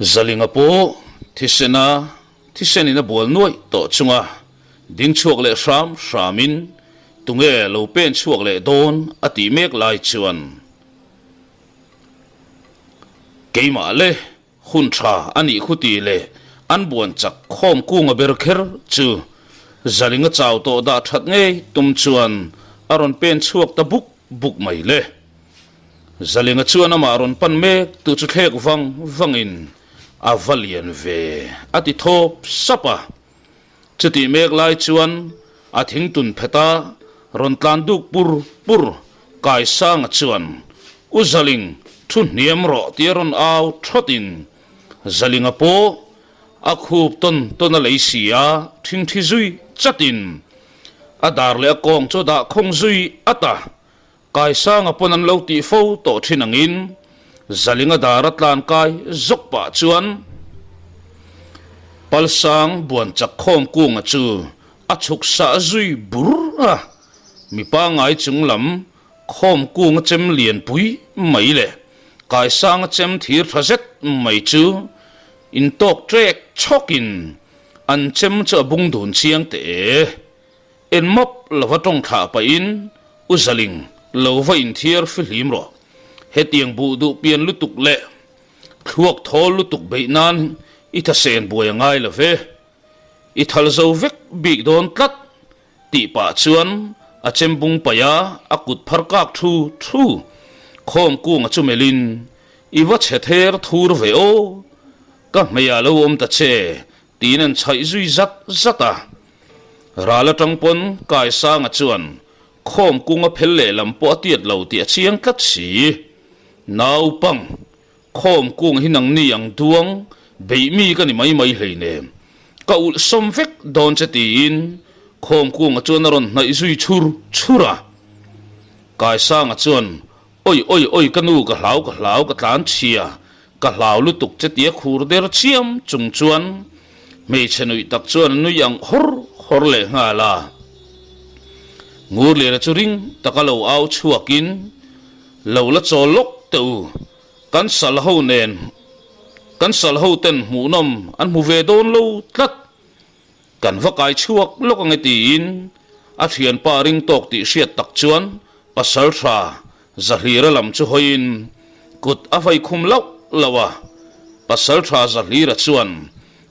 Zalinga pawh thisena thisenin a bual nuaih tawh chunga ding chhuak leh hram hramin tunge lo pen chhuak leh dawn a tih mek lai chuan keimah le Hun tha a nih khu tih leh an buan chak khawm kunga ber kher chu Zalinga chau tawh dah that ngei tum chuan a rawn pen chhuak ta buk buk mai le. Zalinga chuan amah rawn pan mek tu chu thlek vang vangin a va lian ve a ti thawp sap a. Chutih mek lai chuan a thingtun pheta rawn tlan duk pur pur Kaisanga chuan, U Zaling, thu hniam rawh tia rawn au thawtin Zalinga pawh a khup tawn tawn a lei si a, thingthi zui chatin a dar leh a kawng chu a dah khawng zui at a. Kaisanga pawn an lo tih fo tawh thin angin Zalinga dar a tlan kai zawk pah chuan Palsang buan chak khawm kunga chu a chhuk sah zui bur a, mi pangngai chung lam khawm kunga chem lian pui mai leh Kaisanga chem thir tha zet mai chu intawk trek chhawkin an chem chu a bung dun chiang teh e. En map lova tawng thlah pahin, U Zaling, lo va inthiar fihlim rawh. Hetiang buh duh pian lutuk leh thluak thawl lutuk beih nan i thasen buai a ngai lo ve. I thal zo vek bik dawn tlat, tih pah chuan a chembung paih a, a kut phar kak thu thu. Khawm kunga chu melhin, I va chhe ther thur ve aw, ka hmeiah lo awm ta che, Tiin an chhaih zui zat zat a. Ral atang pawn Kaisanga chuan khawm kung a phel lehlam pawh a tiat lo tih a chiang tlat si. Naupang, khawm kung hi nangni ang duang beih mi ka ni mai mai hleinem. Ka ulh sawm vek dawn che tiin khawm kunga chuan a rawn hnaih zui chhur chhur a. Kaisanga chuan Oi oi oi ka nu ka hlau ka hlau ka tlan chhia ka hlau lutuk che tia khur der chiam chung chuan hmeichhe nuih tak chuan a nui ang hawr hawr leh nghal a. Ngurliana chu ring taka lo au chhuakin lo la chawl lawk teh u kan sal ho nen kan sal ho ten hmuhnawm an hmu ve dawn lo tlat Kan va kai chhuak lawk ange tiin a thianpa ring tawk tih hriat tak chuan Pasaltha Zahlira lam chu hawiin kut a vai khum lauh lauh a. Pasaltha Zahlira chuan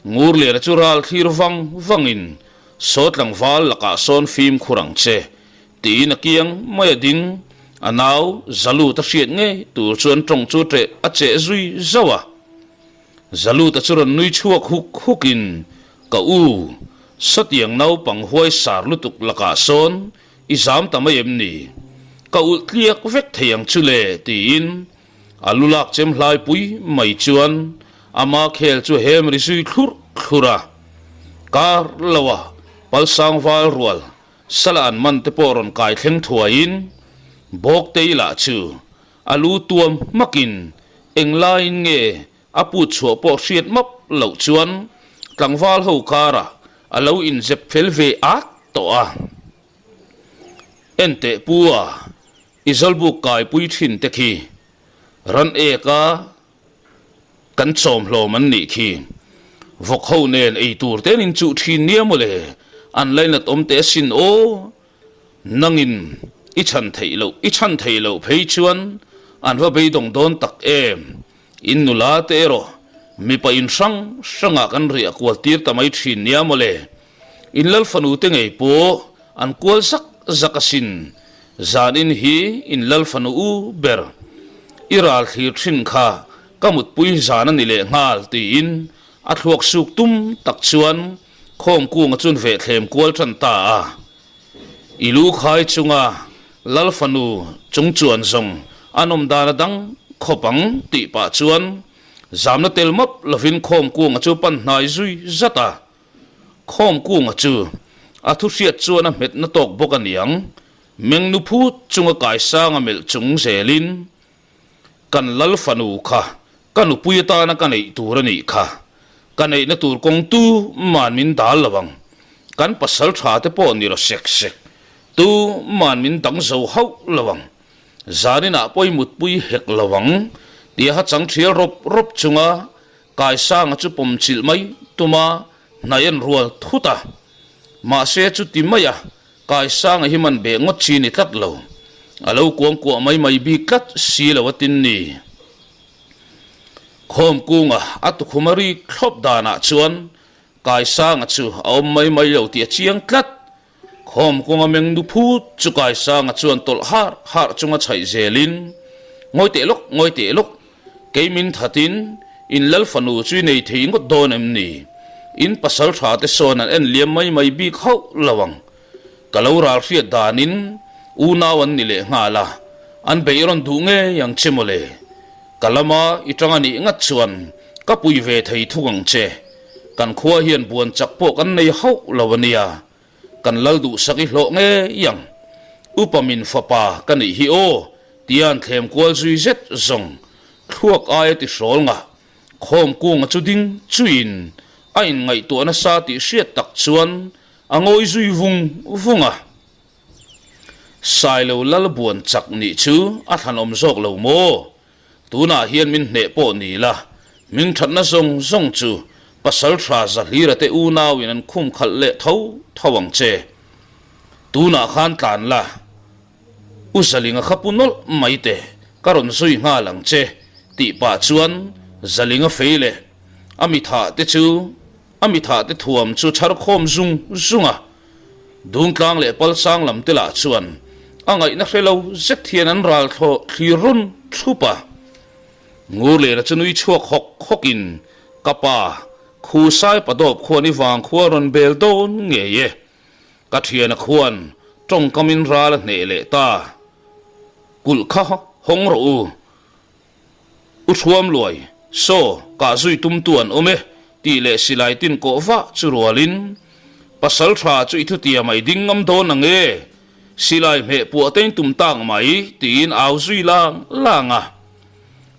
Ngurliana chu ral thlir vang vangin Saw tlangval lakah sawn fimkhur ang che tiin a kiang mai a ding. A nau Zalut a hriat ngei tur chuan tawng chu ṭeh a cheh zui zauh a. Zaluta chu rawn nui chhuak huk hukin, Ka u, satiang naupang huai sar lutuk lakah sawn i zam ta mai em ni? Ka ulh tliak vek thei ang chu le, tiin a lu lak chem hlai pui mai chuan ama khel chu hem ri zui thlurh thlurh a. Kar loa palsang val rual sala an man te pawh rawn kai thleng thuaiin Bawktei lah chu A lu tuam hmakin englaiin nge a put chhuah pawh hriat map loh chuan tlangval ho karah a lo inzep fel ve at tawh a. Enteh pu a, i zawlbuk kaipui thin te khi ran ek a kan chawm hlawm an nih khi. Vawk ho nen ei tur te an inchuh thin nia mawle, an lainat awm teh asin aw. Nangin i chhan theih loh, i chhan theih loh phei chuan an va beidawng dawn tak em? In nula te erawh mipa in hrang hrangah kan riah kual tir ta mai thin nia mawle. In lal fanu te ngei pawh an kual zak zak asin. Zanin hi in lal fanu u ber i ral thlir thin kha ka mutpui zan a ni leh nghal tiin a thluak suk tum tak chuan Khawm kunga chuan vehthlem kual tan ta a. I lu khai chunga Lal fanu chung chuan zawng a nawm dan a dang khawp ang tih pah chuan zamna tel map lovin Khawm kunga chu pan hnai zui zat a. Khawm kunga chu a thu hriat chuan a hmetna tawk bawk a niang. Mengnu phut chunga kaisang a melh chung zelin Kan Lal fanu kha ka nupui atana ka neih tur a nih kha. Ka neihna tur kawng tu man min dal lo ang. Kan pasal tha te pawh ni rawh sek sek. Tu man min dang zo hauh lo ang. Zaninah pawh i mutpui hek lo ang tia ha chang thial rawp rawp chunga. Kaisanga chu pawm chilh mai tuma hnaih an rual thut a. Mahse chuti maia Kaisanga hi man beh ngawt chi ni tlat lo. A lo kuang kuah mai mai bik tlat si lo a tin ni. Khawm kunga a tukhum a rik thlawp danah chuan Kaisanga chu a awm mai mai lo tih a chiang tlat. Khawm kunga meng nu phut chu Kaisanga chuan tawlh har har chunga chhaih zelin, Ngawi teh lawk, ngawi teh lawk, kei min thatin in lal fanu chu i nei thei ngawt dawn em ni? In pasal tha te sawn an en liam mai mai bik hauh lo ang. Ka lo ral hriat danin unau an ni leh nghal a, an beih rawn duh ngei ang che mawle. Ka lama i tang a nih ngat chuan ka pui ve thei thung ang che. Kan khua hian buan chak pawh kan nei hauh lo a nia. Kan lal duhsak i hlawh ngei ang. Upa min fapa ka nih hi aw, tia an thlem kual zui zet zawng thluak aia ti hrawl ngah. Khawm kunga chu ding chuiin a inngaihtuah nasa tih hriat tak chuan a ngawi zui vung vung a. Sailo Lalbuan chak nih chu a thlanawm zawk lo maw? Tunah hian min hneh pawh ni la, min thatna zawng zawng chu pasal tha Zahlira te unauin an khum khalh leh tho tho ang che. Tunah khan tlan la, U Zalinga kha pu nawlh mai teh, ka rawn zui nghal ang che, tih pah chuan Zalinga fei leh a mi thah te chu A mithah te thuam chu chhar khawm zung zung a, Dungtlang leh Palsang lam te lah chuan a ngaihna hre lo zet hian an ral thlawh thlir rawn thup a. Ngurlena chu nui chhuak hawk hawk in, Ka pa, khu sai padawp khuan i vang khua rawn bel dawn ngei e. Ka thiana khuan tawngkam in ral a hneh leh ta. Kulh kha hawng rawh u. U Thuam Luai, Saw, kah zui tumtu an awm e, tih leh silai tin kawh vah chu rualin, Pasal tha chu i thutia mai ding ngam dawn ang e, silai hmeh puah te in tum tak mai, tiin au zui lang lang a.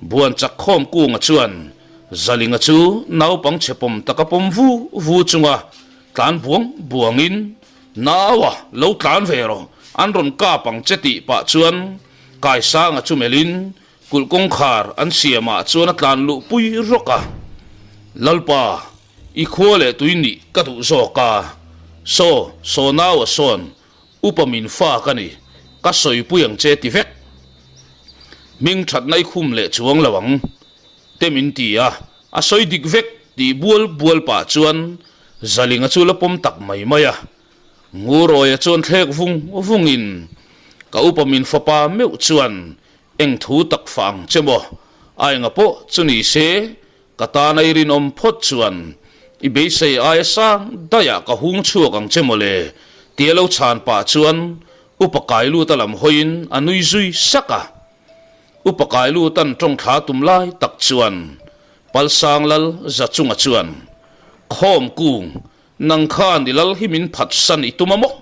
Buan chak khawm kunga chuan Zalinga chu naupang chhe pawm taka pawm vu vu chunga tlan buang buangin, Naua, lo tlan ve rawh, an rawn kap ang che tih pah chuan Kaisanga chu melhin kulh kawngkhar an siamah chuan a tlan luh pui rawk a, Lalpa, i khua leh tui nih ka duh zawk a, saw, saw naua sawn, upa min fa ka ni, ka sawipui ang che ti vek. Hming thatna i khum leh chuang lo ang, te min ti a, a sawi dik vek tih bual bual pah chuan Zalinga chu la pawm tak mai mai a. Ngurawia chuan thlek vung vungin, Ka upa min fapa meuh chuan eng thu tak fah ang che maw? A enga pawh chu ni se, ka tana i rinawm phawt chuan i beisei aia sang daihah ka hung chhuak ang che maw le? tia lo chhan pah chuan upa Kailuta lam hawiin a nui zui sak a. Upa Kailutan tawng thla tum lai tak chuan Palsang Lal Zachunga chuan, Khawm kung, Nang khan i lal hi min phatsan i tum a maw?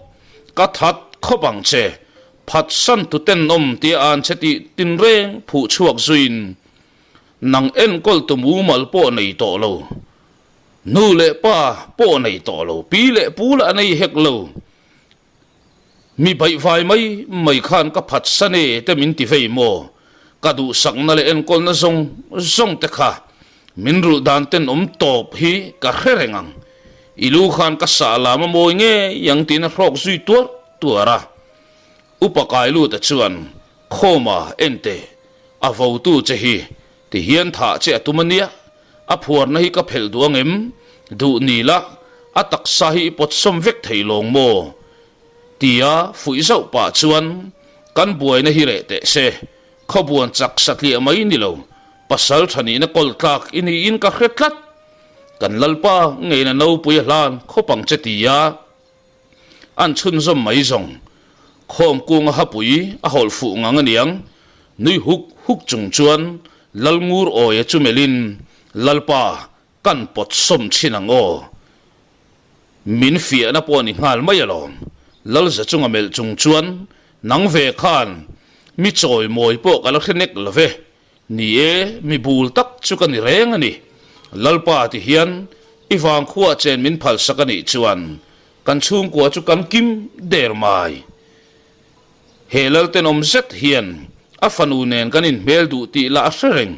Ka that khawp ang che. Phatsan tu tenawm tia an che tih tinreng phuh chhuak zuiin nang enkawl tu mumal pawh nei tawh lo. Nu leh pa pawh nei tawh lo, pi leh pu lah nei hek lo. Mi baihvai mai mai khan ka phatsan e te min ti vei maw? Ka duhsakna leh enkawlna zawng zawng te kha min rulh dan tenawm tawp hi ka hre reng ang. I lu khan ka sah lam a mawi ngei ang tiin a hrawk zui tuar tuar a. Upa Kailuta chuan, Khawma, ente, a votu che hi Ti hian thah che a tum a nia, a phuarna hi ka phelh duh ang em? Duh ni la, a taksa hi i pawt sawm vek thei lawng maw? Tia fuih zauh pah chuan kan buaina hi reh teh se, khawbuan chak satliah mai ni lo, pasal tha nihna kawl tlak i niin ka hre tlat. Kan Lalpa ngeina nopui a hlan khawp ang che tia. An chhunzawm mai zawng. Khawm kunga hapui a hawlh fuh ngang aniang, nui huk huk chung chuan Lalngur awia chu melhin, Lalpa, kan pawt sawm thin ang aw. Min fiahna pawh a ni nghal mai alawm. Lalza chunga melh chung chuan, Nang ve khan mi chawi mawi pawh ka la hre nek lo ve. Ni e, mi bul tak chu ka ni reng a ni. Lalpa ti hian i vangkhuah chen min phalsak a nih chuan kan chhungkua chu kan kim der mai. He Laltenawm zet hian a fanu nen kan inhmel duh tih lah a hre reng.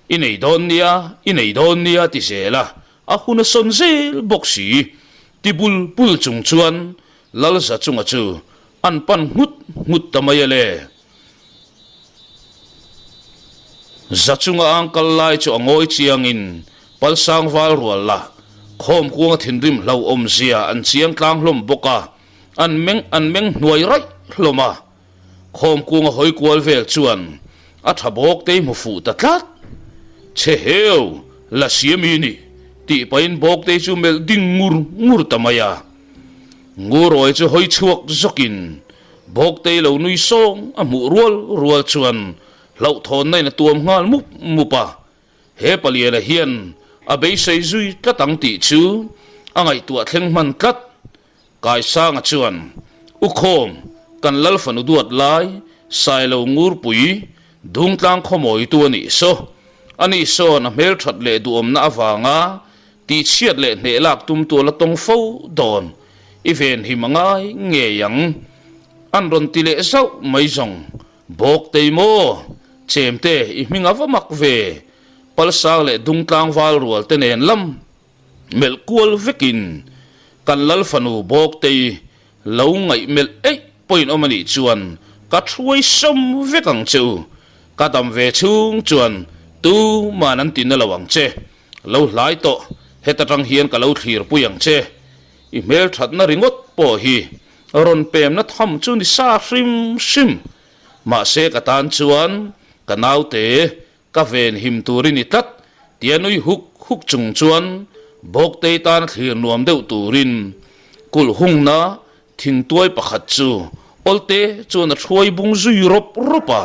I nei dawn nia, i nei dawn nia ti zel a, a hun a sawn zel bawk si. Ti bul bul chung chuan Lalza chunga chu an pan nghut nghut ta mai a le. Za chunga ang kal lai chu a ngawi chiangin Palsang val rual la khawm kuanga thinrim hlauhawm zia an chiang tlang hlawm bawk a, an meng an meng hnuai raih hlawm a. Khawm kunga hawi kual vel chuan a tha bawk te hmu fuh ta tlat. Chhe heu, la siam i ni, tih pahin bawk te chu melh ding ngur ngur ta mai a. Ngurawi chu hawi chhuak zawkin Bawktei lo nui sawng a hmuh rual rual chuan hlauhthawnna in a tuam nghal mup mup a. He paliana hian a beisei zui tlat ang tih chu a ngaihtuah thleng hman tlat. Kaisanga chuan, U Khawm, kan lal fanu duat lai, Sailo Ngurpui, Dungtlang khawmawitu a nih saw. Ani sawn a hmelthat leh duhawmna avanga Tihchhiat leh hneh lak tum tu la tawng fo dawn i venhim a ngai ngei ang. An rawn ti leh zauh mai zawng. Bawktei maw? Chemte i hming a va mak ve. Palsang leh Dungtlang val rual te nen lam melh kual vekin kan lal fanu Bawktei lo ngaih melh eih pawhin awm a nih chuan ka thuai sawm vek ang che u. Ka dam ve chhung chuan tuman an ti na lo ang che. Lo hlai tawh, heta tang hian ka lo thlir pui ang che. I hmelthatna ringawt pawh hi rawn pemna tham chu ni sa hrim hrim. Mahse ka tan chuan ka naute ka ven him tur i ni tlat tia nui huk huk chung chuan Bawktei tana thlir nuam deuh turin kulh hungna thingtuai pakhat chu awlte chuan a hruai bung zui rawp rawp a.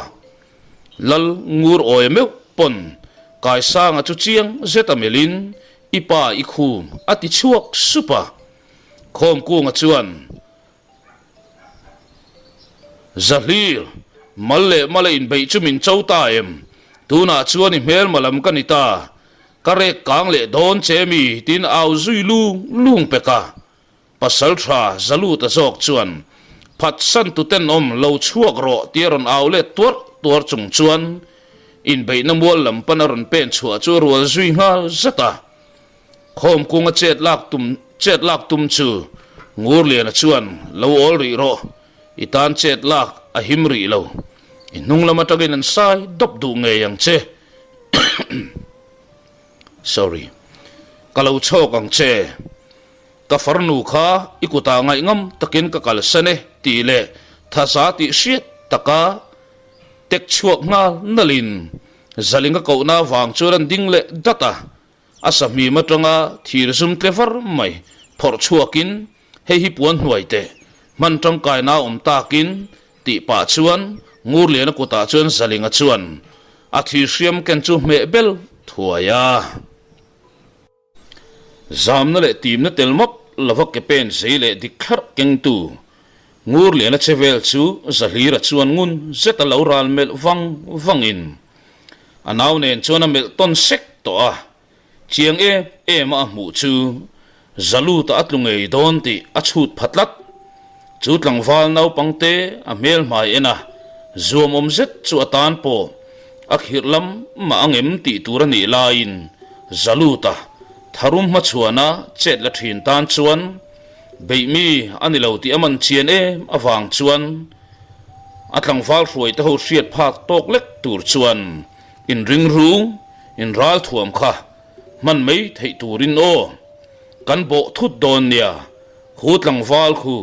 Lal ngur awi meuh pawn Kaisanga chu chiang zet a melhin i pa i khum a ti chhuak sup a. Khawmkunga chuan Zahlir, mal leh mal a inbeih chu min cho ta em? Tunah chuan i hmelma lam ka ni ta. Ka rek kang leh dawn che mi tiin au zui lung lung pek a. Pasal tha Zaluta zawk chuan phatsan tu tenawm lo chhuak rawh tia rawn au let tuar tuar chung chuan inbeihna mual lam pan a rawn pen chhuah chu a rual zui nghal zat a. Khawmkunga chet lak tum chet lak tum chu Ngurliana chuan lo awl rih rawh, i tan chet lak a him rih lo, i hnung lam atangin an sai dawp duh ngei ang che. Sorry. Ka lo chhawk ang che. Ka farnu kha i kutah ngaihngam takin ka kalsan e tih leh thaza tih hriat taka tek chhuak nghal nalhin Zalinga kohna vang chuan an ding leh dat a, a sahmim atanga thir zum tle var mai phawrh chhuakin hei hi puan hnuai teh hman tangkaina awm takin tih pah chuan Ngurliana kutah chuan Zalinga chuan a thir hriam ken chu hmeh bel thuai a. Zamna leh timna tel mawp lova ke pen zei leh dik thlarh kengtu Ngurliana che vel chu Zahlira chuan ngun zet a lo ral melh vang vangin a nau nen chuan a melh tawn sek tawh a, chiang em em a a hmuh chu Zaluta a tlu ngei dawn tih a chhut pha tlat. Chu tlangval naupangte a hmel hmai en a, zuamawm zet chu a tan pawh a khirh lam mah ang em tih tur a nih laiin Zaluta tharum hmachhuana chet la thin tan chuan beih mi a ni lo tih a man chian em avang chuan a tlangval hruaite ho hriat phak tawk lek tur chuan inring ru inralthuam kha hman mai theih turin aw kan bawh thut dawn nia. Khu tlangval khu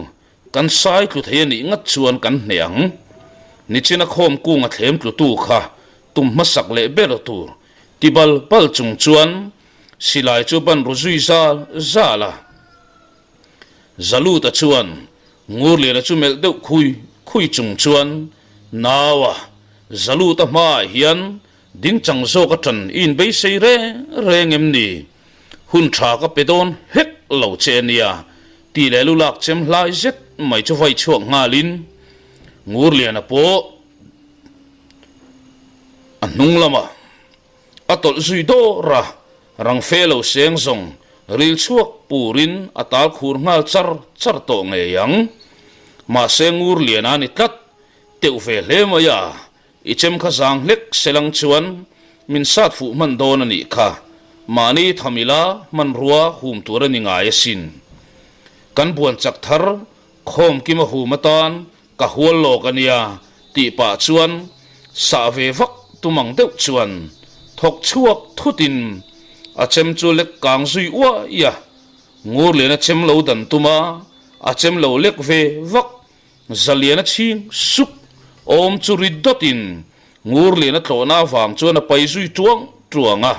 kan sai tlu thei a nih ngat chuan kan hneh ang. Nichina khawm kung a thlem tlutu kha tum hmasak leh ber tur ti bal bal chung chuan silai chu ban ru zui zal zal a. Zaluta chuan Ngurliana chu melh deuh khui khui chung chuan Naua Zaluta hmaah hian dingchang zawk a ṭan i inbeisei reng reng em ni? Hun tha ka pe dawn hlek lo che a nia, tih leh lu lak chem hlai zet mai chu vai chhuak nghalin Ngurliana pawh a hnung lamah a tawlh zui dawr a, rang fe lo seng zawng ril chhuak purin a tal khur nghal char char tawh ngei ang. Mahse Ngurliana a ni tlat teuh ve hle mai a, I chem kha zang hlek se lang chuan. Min sat fuh hman dawn a nih kha. Mahni tham ila hmanrua hum tur a ni ngai asin. Kan buan chak thar khawm kim a hum atan ka hual lawk a nia tih pah chuan sah ve vak tum ang deuh chuan thawk chhuak thutin a chem chu lek kang zui uai a. Ngurliana chem lo dan tum a, a chem lo lek ve vak. Zaliana chhing suk awm chu ri dawtin Ngurliana tlawhna avang chuan a pai zui tuang tuang a.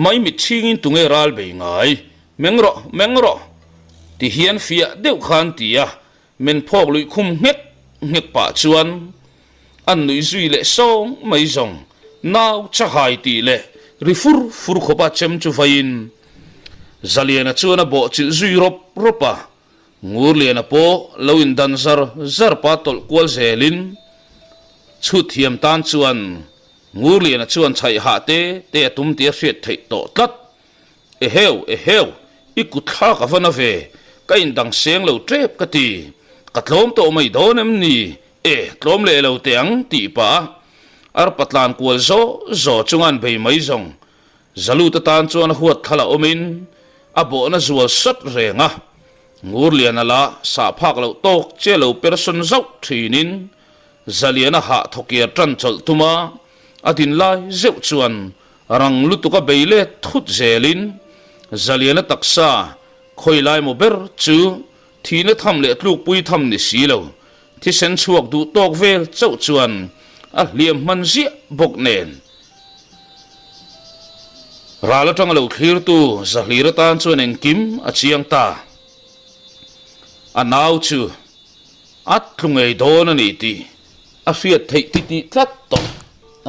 Maimit chhingin tunge ral bei ngai? Meng rawh, meng rawh! Ti hian fiah deuh khan ti a, men phawk luih khum nghek nghek pah chuan an nuih zui leh sawng mai zawng. Nau chahai tih leh ri fur fur khawpa chem chu vaiin Zaliana chuan a bawhchilh zui rawp rawp a. Ngurliana pawh lo indan zar zar pa tawlh kual zelin chhut thiam tan chuan Ngurliana chuan chhaih hah te te a tum tih a hriat theih tawh tlat. Eheu, eheu, i kut thlak a va na ve, ka indang seng lo tep ka ti, ka tlawm tawh mai dawn em ni? E, tlawm leh lo teh ang tih pah a arpa tlan kual zaw zaw chunga an bei mai zawng Zalut atan chuan a huat thal a awmin a bawhna zual sat reng a, Ngurliana lah sah phak loh tawk che lo persawn zauh thinin Zaliana hah thawkiar tan chawlh tum a, a din lai zeuh chuan rang lutuk a bei let thut zelin Zaliana taksa khawi lai maw ber chu thihna tham leh tlukpui tham ni si lo, thisen chhuak duh tawk vel chauh chuan a hliam hman ziah bawk nen. Ral atanga lo thlirtu Zahlir atan chuan engkim a chiang ta. A nau chu a tlu ngei dawn a ni tih a hriat theih titih tlat tawh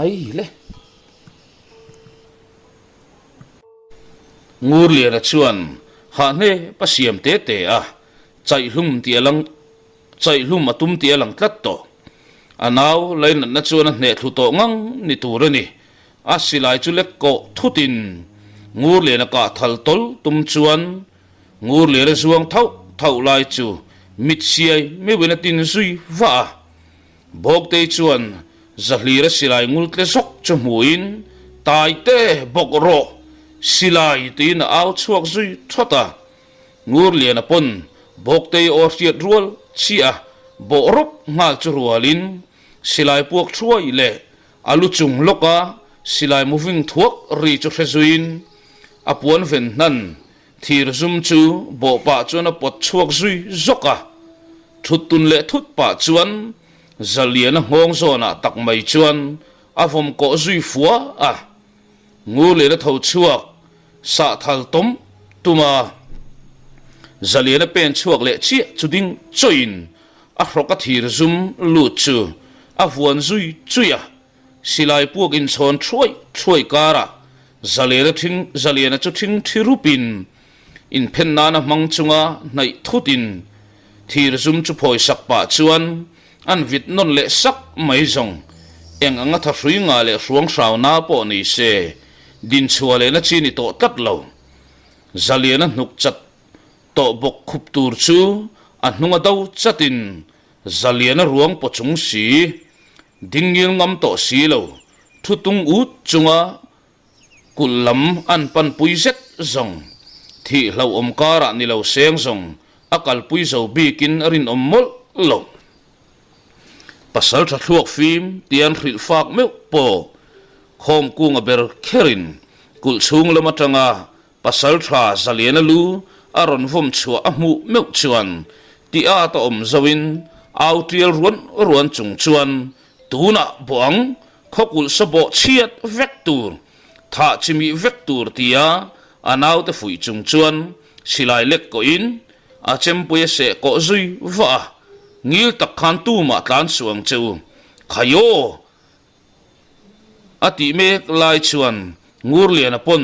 ai le. Ngurliana chuan hahne pa siam te te a, chaihlum tih a lang chaihlum a tum tih a lang tlat tawh. A nau lainatna chuan a hneh thlu tawh ngang ni tur a ni. A silai chu lek kawh thutin Ngurliana kah thal tawl tum chuan Ngurliana zuang thauh thauh lai chu mit siai meuhin a tin zui vah a. Bawktei chuan Zahlira silai ngul tle zawk chu hmuhin, Taite, bawk rawh! Silai! tiin a au chhuak zui thawt a. Ngurliana pawn Bawktei aw hriat rual chiah a bawh rawp nghal chu rualin silai puak thuai leh a lu chung lawka silai moving thuak ri chu hre zuiin a puan ven hnan thir zum chu bawh pah chuan a pawt chhuak zui zawk a. Thut tun leh thut pah chuan Zaliana nghawng zawnah tak mai chuan a vawm kawh zui fua a, Ngurliana tho chhuak sah thal tawm tum a, Zaliana pen chhuak leh chiah chu ding chawiin a hrawk a thir zum lut chu a vuan zui chui a, silai puak inchhawn thuai thuai karah Zaliana thing Zaliana chu thing thi rupin Inphen nana hmang chunga hnaih thutin thir zum chu phawi sak pah chuan an vit nawn leh sak mai zawng. Eng anga tha hrui ngah leh hruang hrau na pawh ni se dinchhuah lehna chi ni tawh tlat lo. Zaliana hnuk chat tawh bawk khup tur chu a hnunga do chatin Zaliana ruang paw chung si, ding ngil ngam tawh si lo, thu tung ut chunga Kulh lam an panpui zet zawng, thih hlauhawm karah ni lo seng zawng a kalpui zo bikin a rinawm mawlh lo. Pasal tha thluak fim tia an hrilh fak meuh pawh Khawmkunga ber kherin kulh chhung lam atanga Pasal tha Zaliana lu a rawn vawm chhuah a hmuh meuh chuan ti at a awm zoin au tial ruan ruan chung chuan tunah bawh ang Khawkulh sa bawh chhiat vek tur, thah chimih vek tur tia a naute fuih chung chuan silai lek kawhin a chempui a seh kawh zui vah a, ngil tak khan tumah tlan suh ang che u, khai aw! A tih mek lai chuan Ngurliana pawn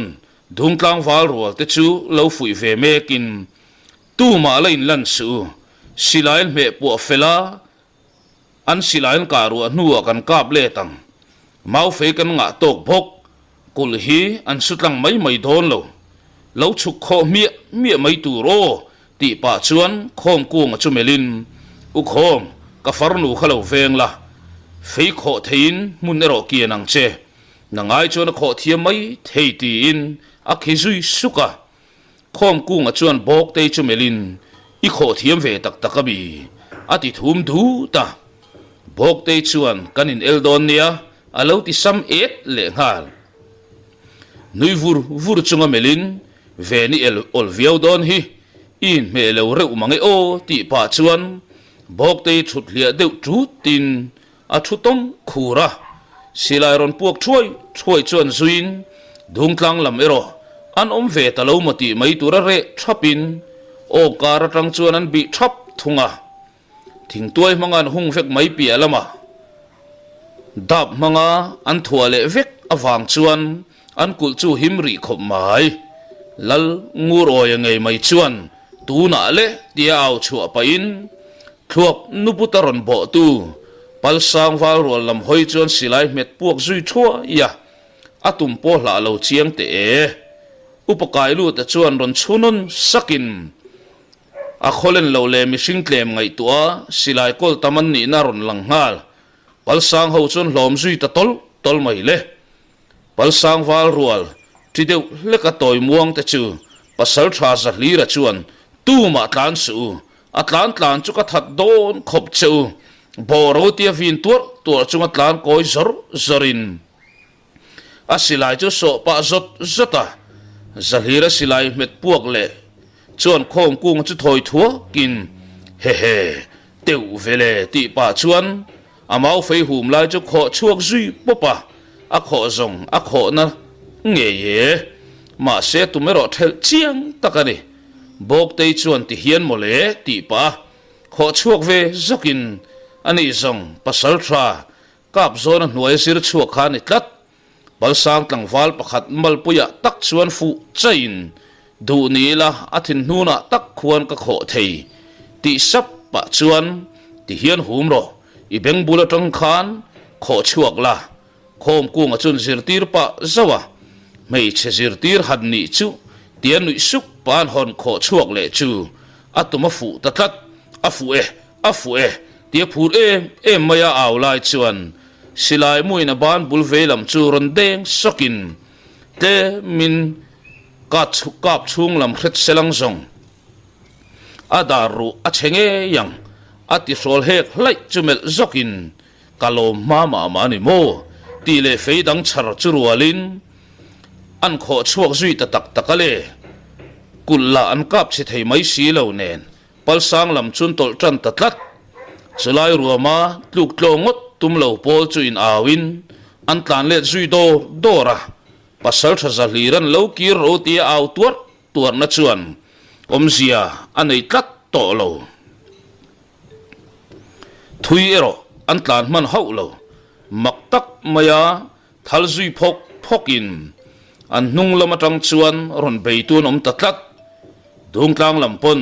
Dungtlangval rual te chu lo fuih ve mekin tumah la inlan suh u, silai an hmeh puah fel a, An silai an kah ruah hnuah kan kap let ang. Maufei kan ngah tawk bawk. Kulh hi an su tlang mai mai dawn lo. Lo chhuk khawh hmiah hmiah mai tur aw tih pah chuan khawm kunga chu melhin, U Khawm, ka farnu kha lo veng la. Fei khawh theiin hmun erawh kian ang che. Nangai chuan a khawh thiam mai thei tiin a khi zui suk a. Khawmkunga chuan Bawktei chu melhin, I khawh thiam ve tak tak a mi? a ti thum dut a. Bawktei chuan, Kan in el dawn nia, a lo ti sam et lehnghal. Nui vur vur chunga melhin, Ven i el awl viau dawn hi, i inhmeh lo reuh mang e aw, tih pah chuan Bawktei thut hliah deuh tutin A thu tawm khur a, silai rawn puak thuai thuai chuan zuiin Dungtlang lam erawh an awm ve ta lo maw tih mai tura reh thapin aw kar atang chuan an bih thap thung a. Thingtuai hmanga an hung vek mai piah lamah dap hmanga an thuah leh vek avang chuan an kulh chu him rih khawp mai. Lal ngur awia ngei mai chuan tunah le tia au chhuah pahin Thluak nuputa rawn bawhtu Palsang val rual lam hawi chuan silai hmet puak zui thuai a, a tum pawh hlah lo chiang teh e. Upa Kailuta chuan rawn chhunawn sakin a khawlen lo leh mihring tlem ngaihtuah a silai kawl tam an nihna rawn lang nghal. Palsang ho chuan hlawm zui ta tawlh tawlh mai le. Palsang val rual ṭi deuh hleka tawi muang te chu pasal ṭha Zahlira chuan tumah tlan suh u, a tlan tlan chu ka that dawn khawp che u, bawro tia vin tuarh tuarh chunga tlan kawi zawr zawrin a silai chu sawh pah zawt zawt a, Zahlira silai hmet puak leh chuan khawm kunga chu thawi thuakin hehe teuh vele tih pah chuan A mau fei hum lai chu khawh chhuak zui pawp a, a khawh zawng a khawhna ngei e. Mahse tum erawh thelh chiang tak a ni. Bawktei chuan ti hian mawle tih pah a, khawh chhuak ve zawkin a ni zawng pasal tha kap zawna hnuai a zir chhuak kha a ni tlat. Palsang tlangval pakhat malpuiah tak chuan fuh chaiin duh ni ila a thinhnunah tak khuan ka khawh thei tih sap pah chuan ti hian hum rawh, i beng bul atang khan khawh chhuak la, khawm kunga chuan zirtir pah zauh a, hmeichhe zirtir han nih chu tia nuih suk pa'n hawn khawh chhuak leh chu a tum a fuh ta tlat, a fuh e, a fuh e tia phur em em mai a au lai chuan Silai muin a ban bul vei lam chu rawn deng sawkin tlemin ka kap chhung lam hret selang zawng a dar ruh a chhe ngei ang a ti hrawl hek hlaih chu melh zawkin ka lawm hma mah mah a ni maw tih leh fei dang chhar chu rualin an khawh chhuak zui ta tak tak a le kulh lah an kap chhe thei mai si lo nen Palsang lam chun tawlh tan ta tlat. Chulai ruama tluk tlaw ngawt tum lo pawl chu in auin an tlan let zui dawr dawr a, pasal tha za hlir an lo kir ro tia au tuarh tuarhna chuan awmzia a nei tlat tawh lo. Thui erawh an tlan hman hauh lo. Mak tak maia Thal zui phawk phawkin an hnung lam atang chuan rawn beitu an awm ta tlat. Dungtlang lam pawn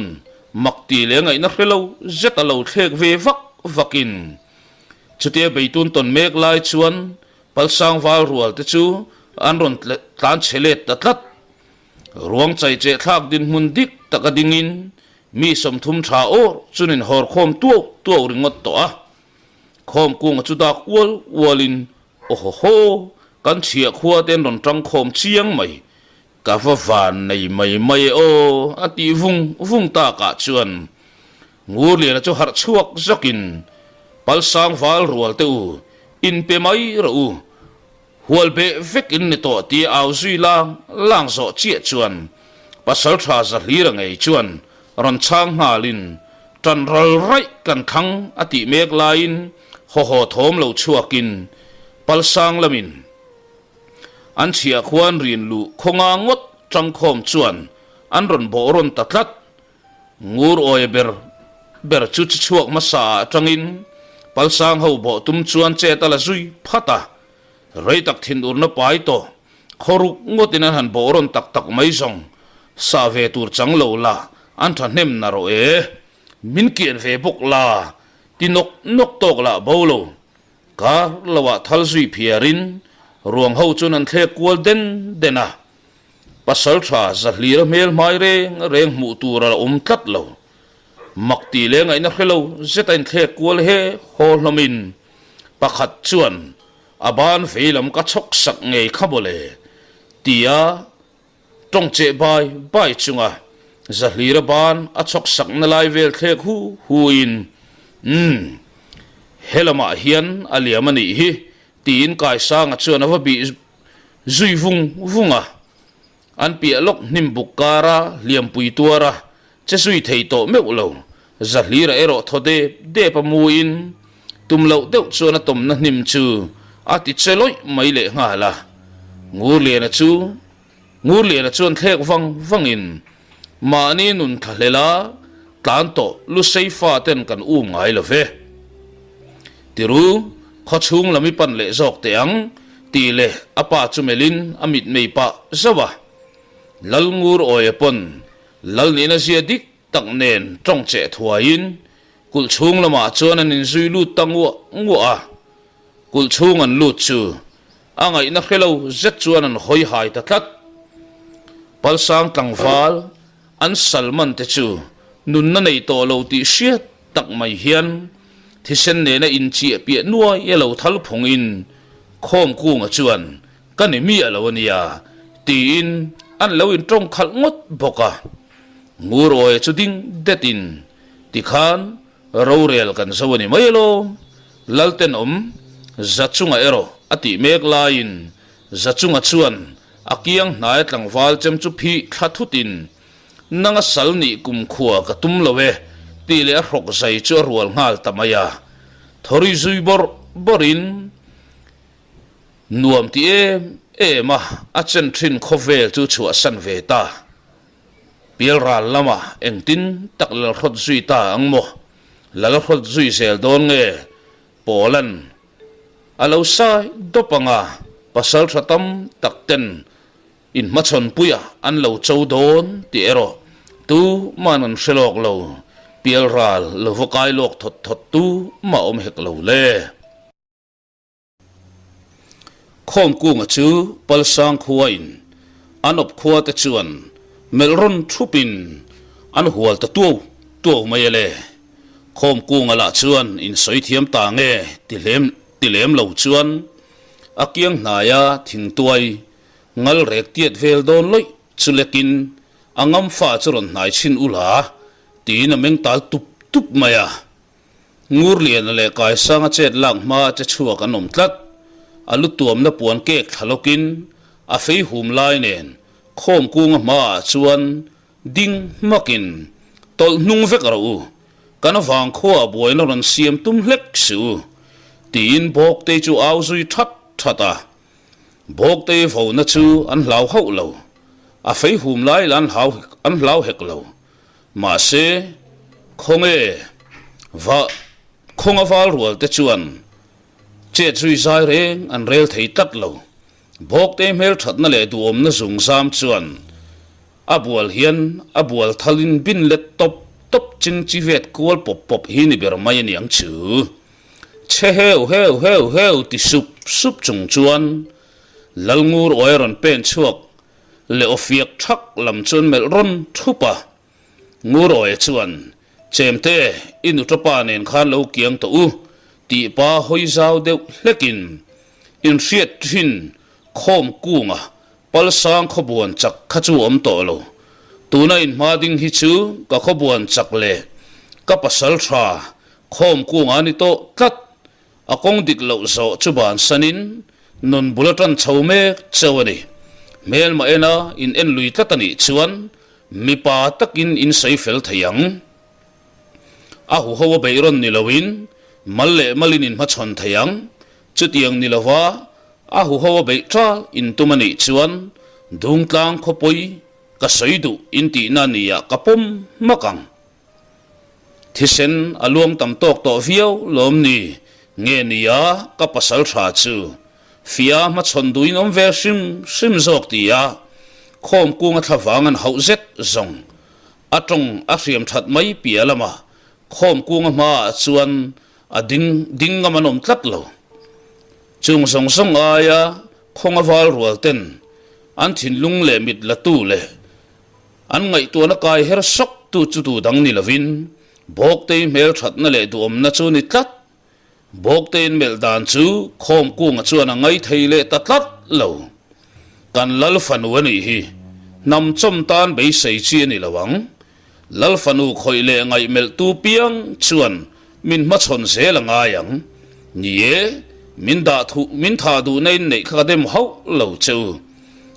mak ti leh ngaihna hre lo zet a lo thlek ve vak vakin chutia beitun tawn mek lai chuan Palsang val rual te chu an rawn tlan chhe let ta tlat. Ruang chai cheh thlak dinhmun dik taka dingin mi 30 tha awr chuan inhawr khawm tuau tuau ringawt tawh a. Khawm kunga chu dak ual ualin Awhawhaw, kan chhiah khua te an rawn tang khawm chiang mai, ka va van nei mai mai e aw, a tih vung vung takah chuan Ngurliana chu harh chhuak zawkin Palsang val rual te u, in pe mai rawh u, hual beh vek in ni tawh tia au zui lang lang zawh chiah chuan Pasaltha Zahlira ngei chuan rawn chhang nghalin Ṭan ral raih kan thlang a tih mek laiin hawhaw thawm lo chhuakin Palsang lamin an chhiah khuan rin luh khawnga ngawt ṭangkhawm chuan an rawn bawh rawn ta tlat. Ngur awia ber ber chu chi chhuak hmasa ah aṭangin Palsang ho bawh tum chuan chet a la zui phat a, rei tak thinurna pai tawh Khawruk ngawtin an han bawh rawn tak tak mai zawng, sah ve tur chang lo la, an thahnem na rawh e. Min kian ve bawk la, ti nawk nawk tawk lah bo lo. Kar loah thal zui phiarin ruang ho chuan an thlek kual den den a. Pasal tha Zahlira hmel hmai reng reng hmuh tur a la awm tlat lo. Mak tih leh ngaihna hre lo zet a inthlek kual he haw hlawmin pakhat chuan. A ban veilam ka chhawk sak ngei kha mawle, tia tawng cheh bai bai chunga Zahlira ban a chhawk sakna lai vel thlek hu hu in, Umm, he lamah hian a liam a nih hi, tiin Kaisanga chuan a va bih zui vung vung a. An piah lawk hnim buk kara hliampui tuara che zui thei tawh meuh lo. Zahlira erawh thaw dep dep a muin tum loh deuh chuan a tawmna hnim chu a ti che lawih mai leh nghal a. Ngurliana chu Ngurliana chuan thlek vang vangin mahni nun thlahlela tlan tawh Lusei fa ten kan um ngai lo ve. Tiru, khawchhung lam i pan leh zawk teh ang, tih leh a pa chu melhin a mitmei pah zauh a. Lalngur awia pawn Lal nihna zia dik tak nen tawng cheh thuaiin kulh chhung lamah chuan an inzui lut ta nguah nguah a. Kulh chhung an lut chu a ngaihna hre lo zet chuan an hawi hai ta tlat. Palsang tlangval an salman te chu nunna nei tawh lo tih hriat tak mai hian thisen nena inchiah piah nuai a lo thal phungin Khawmkunga chuan Ka ni miah lo a nia, tiin an lo intawng khalh ngawt bawk a. Ngurawi chu ding detin tikhan rorel kan zo a ni mai alawm, Laltenawm Zachunga erawh a tih mek laiin Zachunga chuan a kiang hnaia tlangval chem chu phih thla thutin Nanga sal nih kumkhua ka tum lo e, tih leh a hrawk zai chu a rual nghal ta mai a. Thawri zui bawrh bawrhin. Nuam ti em em a, a chen thin khawvel chu chhuahsan ve ta. Pialral lamah engtin tak lalhrawt zui ta ang maw? Lalhrawt zui zel dawn nge? Pawlan a lo sai dawp ang a, pasal tha tam tak ten inhmachhawnpuiah an lo cho dawn tih erawh tu man an hre lawk lo. Pialral lo va kai lawk thawt thawt tu mah awm hek lo le. Khawmkunga chu Palsang khuain an awp khua te chuan melh rawn thupin an hual ta tuau tuau mai a le. Khawmkunga lah chuan insawi thiam ta nge ti hlem ti lem lo chuan a kiang hnaia thingtuai ngal rek tiat vel dawn lawih chu lekin a ngamfa chu rawn hnai chhin ula tiin a meng tal tup tup mai a. Ngurliana leh Kaisanga chet lak hma che chhuak an awm tlat. A lu tuamna puan kek thla lawkin a fei hum lai nen khawm kunga hmaah chuan ding hmakin tawlh hnung vek rawh u, kan avang khuaah buaina rawn siam tum hlek suh u, tiin Bawktei chu au zui that that a. Bawktei vona chu an hlau hauh lo, a fei hum lai lah an hlau hek lo. Mahse, khawnge va khawnga val rual te chuan chet zui zai reng an rel thei tlat lo. Bawkte hmelthatna leh duhawmna zung zam chuan a bual hian a bual thalin bin let tawp tawp ching chi vet kual pawp pawp hi ni ber mai a niang chu. Chhe heu heu heu heu ti sup sup chung chuan Lalngur awi a rawn pen chhuak leh aw fiak thak lam chuan melh rawn thup a. Ngurawi chuan, Chemte, i nutapa nen khan lo kiang tawh u, tih pa hawi zau deuh hlekin inhriat thin khawm kunga Palsang khawbuan chak kha chu awm tawh lo. Tuna inhma ding hi chu ka khawbuan chak leh ka pasal tha khawm kunga ni tawh tlat. A kawng dik loh zawh chu bansanin nun bul a tan chho mek cheu a ni. Hmelma ena in en lui tlat a nih chuan mipa takin in sawi fel thei ang. A huho a beih rawn ni loin mal leh malin in hmachhawn thei ang. Chutiang ni lova a huho a beih tal in tum a nih chuan Dungtlang khawpui ka sawi duh in tihna nia ka pawm hmak ang. Thisen a luang tam tawk tawh viau lawm ni? Nge nia ka pasal tha chu fia hmachhawn duhin awm ve hrim hrim zawk ti a khawm kunga thla vang an hauh zet zawng a tawng a hriam that mai piah lamah khawm kunga hmaah chuan a ding ding ngam an awm tlat lo. Chung zawng zawng aia khawnga val rual ten an thinlung leh mit la tu leh An ngaihtuahna kai her sawk tu chu tu dang ni lovin Bawktei hmelthatna leh duhawmna chu ni tlat. Bawktein melh dan chu Khawmkunga chuan a ngaithei leh ta tlat lo. Kan Lal fanu a nih hi. Hnam chawm tan beisei chi a ni lo ang. Lal fanu khawih leh ngaihmelhtu piang chuan min hmachhawn zel a ngai ang. Ni e, min dah thuh, min thah duhna in neih kha ka dem hauh lo che u.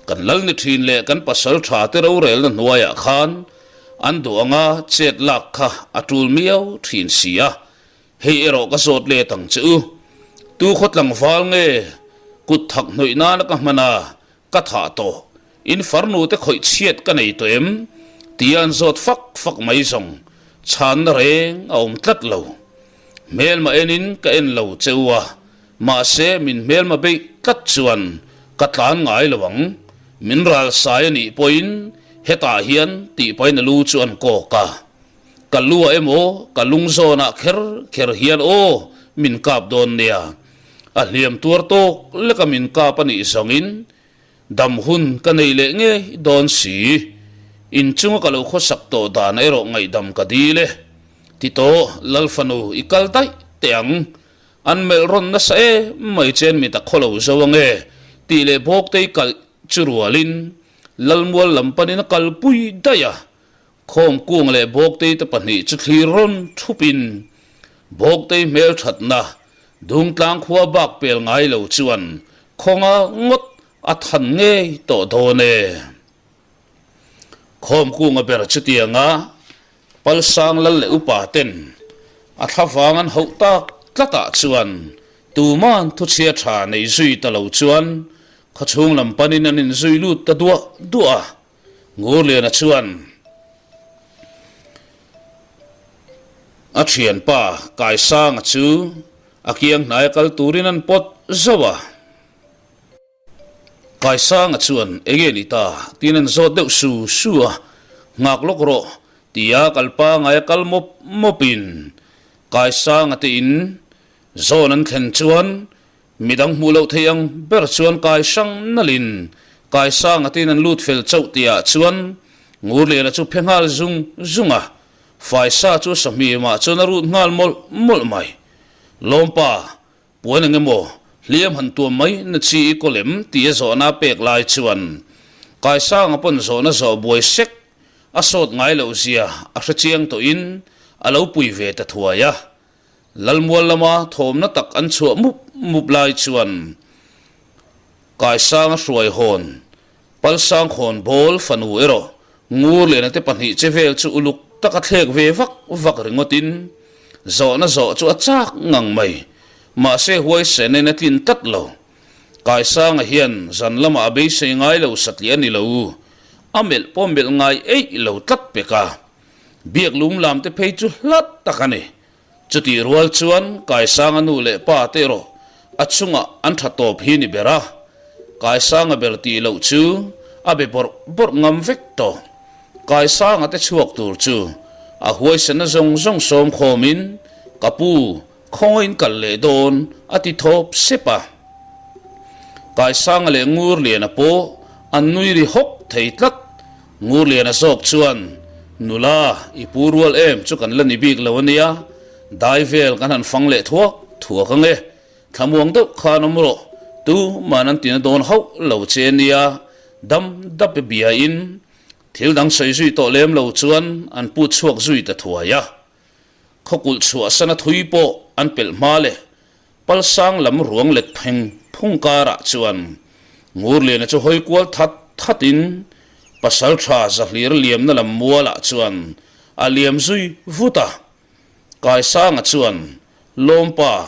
Kan Lal ni thin leh kan pasal tha te rorelna hnuaiah khan an duh anga chet lak kha a tul miau thin si a. Hei erawh ka zawt let ang che u. Tu khaw tlangval nge kut thak hnawih nana ka hman a, ka thah tawh. In farnu te khawih chhiat ka nei tawh em? Tia an zawt fak fak mai zawng chhanna reng a awm tlat lo. Hmelma enin ka en lo che u a, mahse min hmelma beih tlat chuan ka tlan ngai lo ang. Min ral sai a nih pawhin hetah hian tih pahin a lu chu an kawk a. Ka lu ah emaw ka lung zawn ah kher kher hian aw min kap dawn nia. A hliam tuar tawk lek a min kap a nih zawng in dam hun ka nei leh ngei dawn si. In chunga ka lo khawsak tawh dan erawh ngaihdam ka dil e. Ti tawh Lalfanu i kal daih teh ang. An melh rawn nasa em mai chen mit a khaw lo zo ange tih leh Bawktei kalh chu rual in Lalmual lam panin a kalpui daih a. Khawmkung leh Bawktei te pahnih chu thlir rawn thupin Bawktei hmelthatna Dungtlang khua bak pel ngai lo chuan khawnga ngawt a than ngei tawh dawn e. Khawmkunga ber chutianga Palsang lal leh upa ten a thlavang an hauh tak tlatah chuan tuman thuchhia tha nei zui ta lo chuan khawchhung lam panin an inzui lut ta duah duah a. Ngurliana chuan a thianpa Kaisanga chu a kiang hnaia kal turin an pawt zauh a. Kaisanga chuan enge ni ta tiin an zawt deuh su su a, nghak lawk rawh tia kal pangaia kal mawp mawpin Kaisanga te in zawn an thlen chuan Midang hmuh loh theih ang ber chuan kai hrang nalhin kai sang atin an lut fel chauh tihah chuan Ngurliana chu phe nghal zung zung a, Faisa chu sahmimah chuan a rut nghal mawlh mawlh mai. Lawmpa, puan eng emaw hliam han tuam mai na chi i kaw lem tia zawhna a pek lai chuan kai sanga pawn zawhna zawh buai sek a sawt ngai loh zia a hrechiang tawhin a lo pui ve ta thuai a. Lalmual lama thawmna tak an chhuah mup mup lai chuan Kaisanga hruai hawn, Palsang khawn bawl fanu erawh Ngurliana te pahnih che vel chu uluk taka thlek ve vak vak ringawtin zawhna zawh chu a chak ngang mai. Mahse huaisen in a tlin tlat lo. Kaisanga hian zan lamah a beisei ngai lo satliah a ni lo. A melh pawh melh ngai eih lo tlat pek a. Biak lum lam te phei chu hlat tak a ni. Chutih rual chuan Kaisanga nu leh pa te erawh a chungah an tha tawp hi ni ber a, Kaisanga ber tih loh chu a be bawrh bawrh ngam vek tawh. Kaisanga te chhuak tur chu a huaisenna zawng zawng sawm khawmin, Ka pu, khawngain kal leh dawn a ti thawp sep a. Kaisanga leh Ngurliana pawh an nui ri hawk thei tlat. Ngurliana zawk chuan, Nula, i pu rual em chu kan la ni bik lo a nia, dai vel kan han fang leh thuak thuak ang e, thlamuang deuh khan awm rawh, tuman an tina dawn hauh lo che a nia, dam dap e biain thil dang sawi zui tawh lem lo chuan an put chhuak zui ta thuai a. Khawkulh chhuahsana thui pawh an pelh hma leh Palsang lam ruang let pheng phung karah chuan Ngurliana chu hawi kual that thatin pasal tha Zahlir liamna lam mualah chuan a liam zui vut a. Kaisanga chuan, Lawmpa,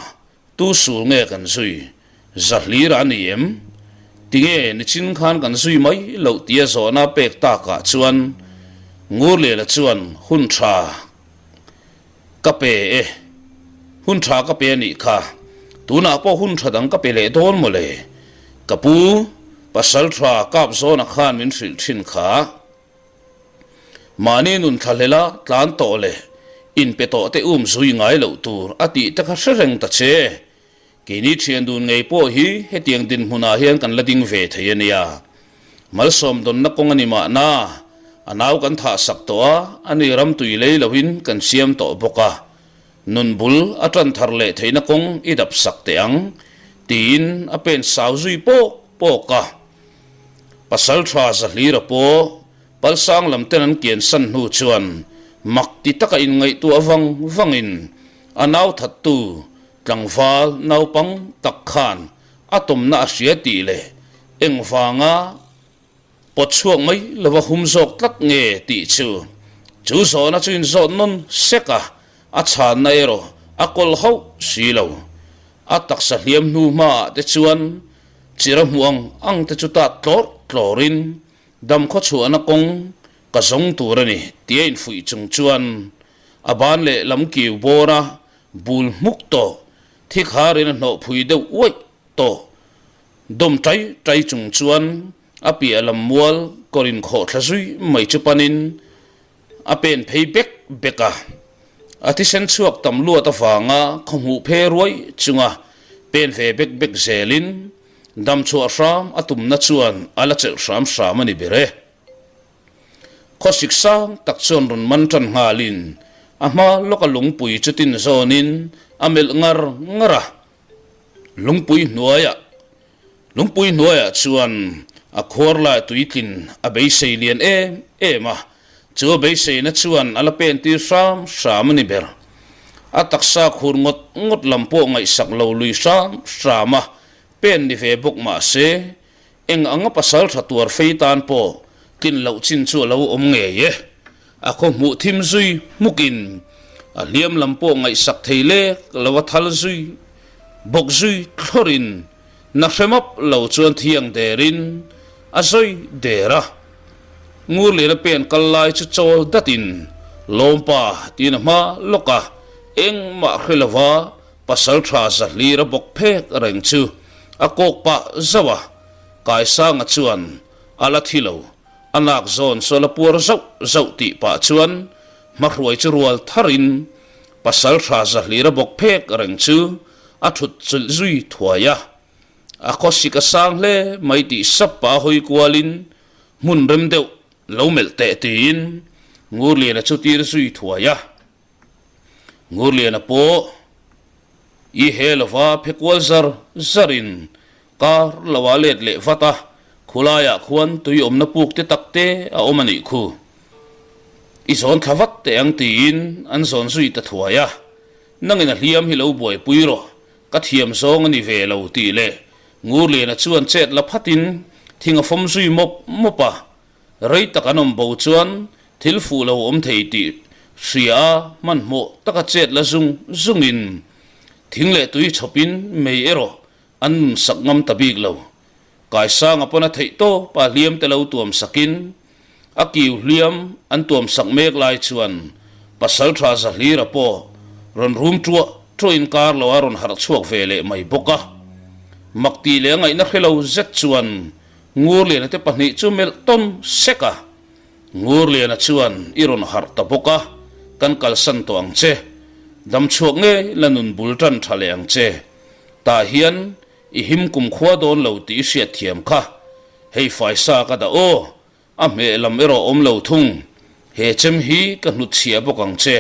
tu sul nge kan zui? Zahlir a ni em? Tinge nichin khan kan zui mai loh tia zawhna pek takah chuan Ngurliana chuan hun tha Ka pe e. Hun tha ka pe a nih kha. Tunah pawh hun tha dang ka pe leh dawn maw le? Ka pu, pasal tha kap zawna khan min hrilh thin kha. Mahni nun thlahlela tlan tawh leh inpe tawh te um zui ngai loh tur a tih te kha hre reng ta che. Keini thian dun ngei pawh hi hetiang dinhmunah hian kan la ding ve thei a nia. Malsawm dawnna kawng a ni mahna, a nau kan thah sak tawh a, a ni ram tui lei loin kan siam tawh bawk a. Nun bul a tan thar leh theihna kawng i dap sak teh ang, tiin a pen sau zui pawk pawk a. Pasaltha Zahlira pawh Palsang lam ten an kian san hnu chuan mak ti taka inngaihtuah vang vangin a nau thattu tlangval naupang tak khan a tawmna a hria tih leh engvanga pawt chhuak mai lova hum zawk tlat nge tih chu chu zawhna chu inzawt nawn sek a, a chhanna erawh a kawl hauh si lo. A taksa hliam hnu hmaah te chuan chira hmuh ang ang te chu tat tlawr tlawrin dam khaw chhuahna kawng ka zawng tur a ni tia infuih chung chuan a ban leh lam kiu bawra bul hmuk tawh thi kharin a hnawh phui deuh uaih tawh. Dawm tai tai chung chuan a piah lam mual kawr inkhawh thla zui mai chu panin a pen phei bek bek a. A thisen chhuak tam luat avanga khaw hmuh phe ruai chunga pen ve bek bek zelin dam chhuah hram a tumna chuan a la chelh hram hram a ni ber e. Khawsik sang tak chuan rawn man tan nghalin a hma lawka lungpui chu tin zawnin a melh ngar ngar a. Lungpui hnuaiah Lungpui hnuaiah chuan a khuar lai tuitlin a beisei lian em em a, chu a beiseina chuan a la pen tir hram hram a ni ber. A taksa khur ngawt ngawt lam pawh ngaihsak lo lui hram hram a pen ni ve bawk mah se, Eng anga pasal tha tuar fei tan pawh tlin loh chin chu a lo awm ngei e. A khaw hmuh thim zui hmukin a hliam lam pawh ngaihsak thei lek lo a thal zui bawk zui thlawrin na hre map lo chuan thiang derin a zawi der a. Ngurliana pen kal lai chu chawl datin Lawmpa tiin a hma lawk a, engmah hre lova Pasal tha Zahlir a bawk phek reng chu a kawk pah zauh a, Kaisanga chuan a la thi lo, a nak zawn saw la puar zauh zauh tih pah chuan hmahruai chu rual tharin Pasal tha Zahlir a bawk phek reng chu a thut chilh zui thuai a. A khawsik a sang hle mai tih sap pah hawi kualin hmun rem deuh lo melh teh tiin Ngurliana chu tir zui thuai a. Ngurliana pawh i he lova phe kual zar zarin kar lo ah let leh vat a, khulaiah khuan tui awmna puk te tak te a awm a nih khu. I zawn thla vat teh ang tiin an zawn zui ta thuai a, nangin a hliam hi lo buaipui rawh, ka thiam zawng a ni ve lo tih leh Ngurliana chuan chet la phatin thing a fawm zui mawp mawp a, Rei tak an awm bo chuan thil fuh lo awm thei tih hria a hmanhmawh taka chet la zung zungin thing leh tui chhawpin mei erawh an nun sak ngam ta bik lo. Kaisanga pawn a theih tawp a hliam te lo tuam sakin a kiu hliam an tuam sak mek lai chuan Pasaltha Zahlira pawh rawn rum ṭuah ṭuahin kar lo a rawn harh chhuak ve leh mai bawk a. Mak tih leh a ngaihna hre lo zet chuan Ngurliana te pahnih chu melh tawn sek a, Ngurliana chuan i rawn harh ta bawk a, kan kalsan tawh ang che, dam chhuak ngei la nun bul tan tha leh ang che, tah hian i him kum khua dawn lo tih i hriat thiam kha, hei faisa ka dah aw, a hmeh lam erawh awm lo thung, he chem hi ka hnutchhiah bawk ang che,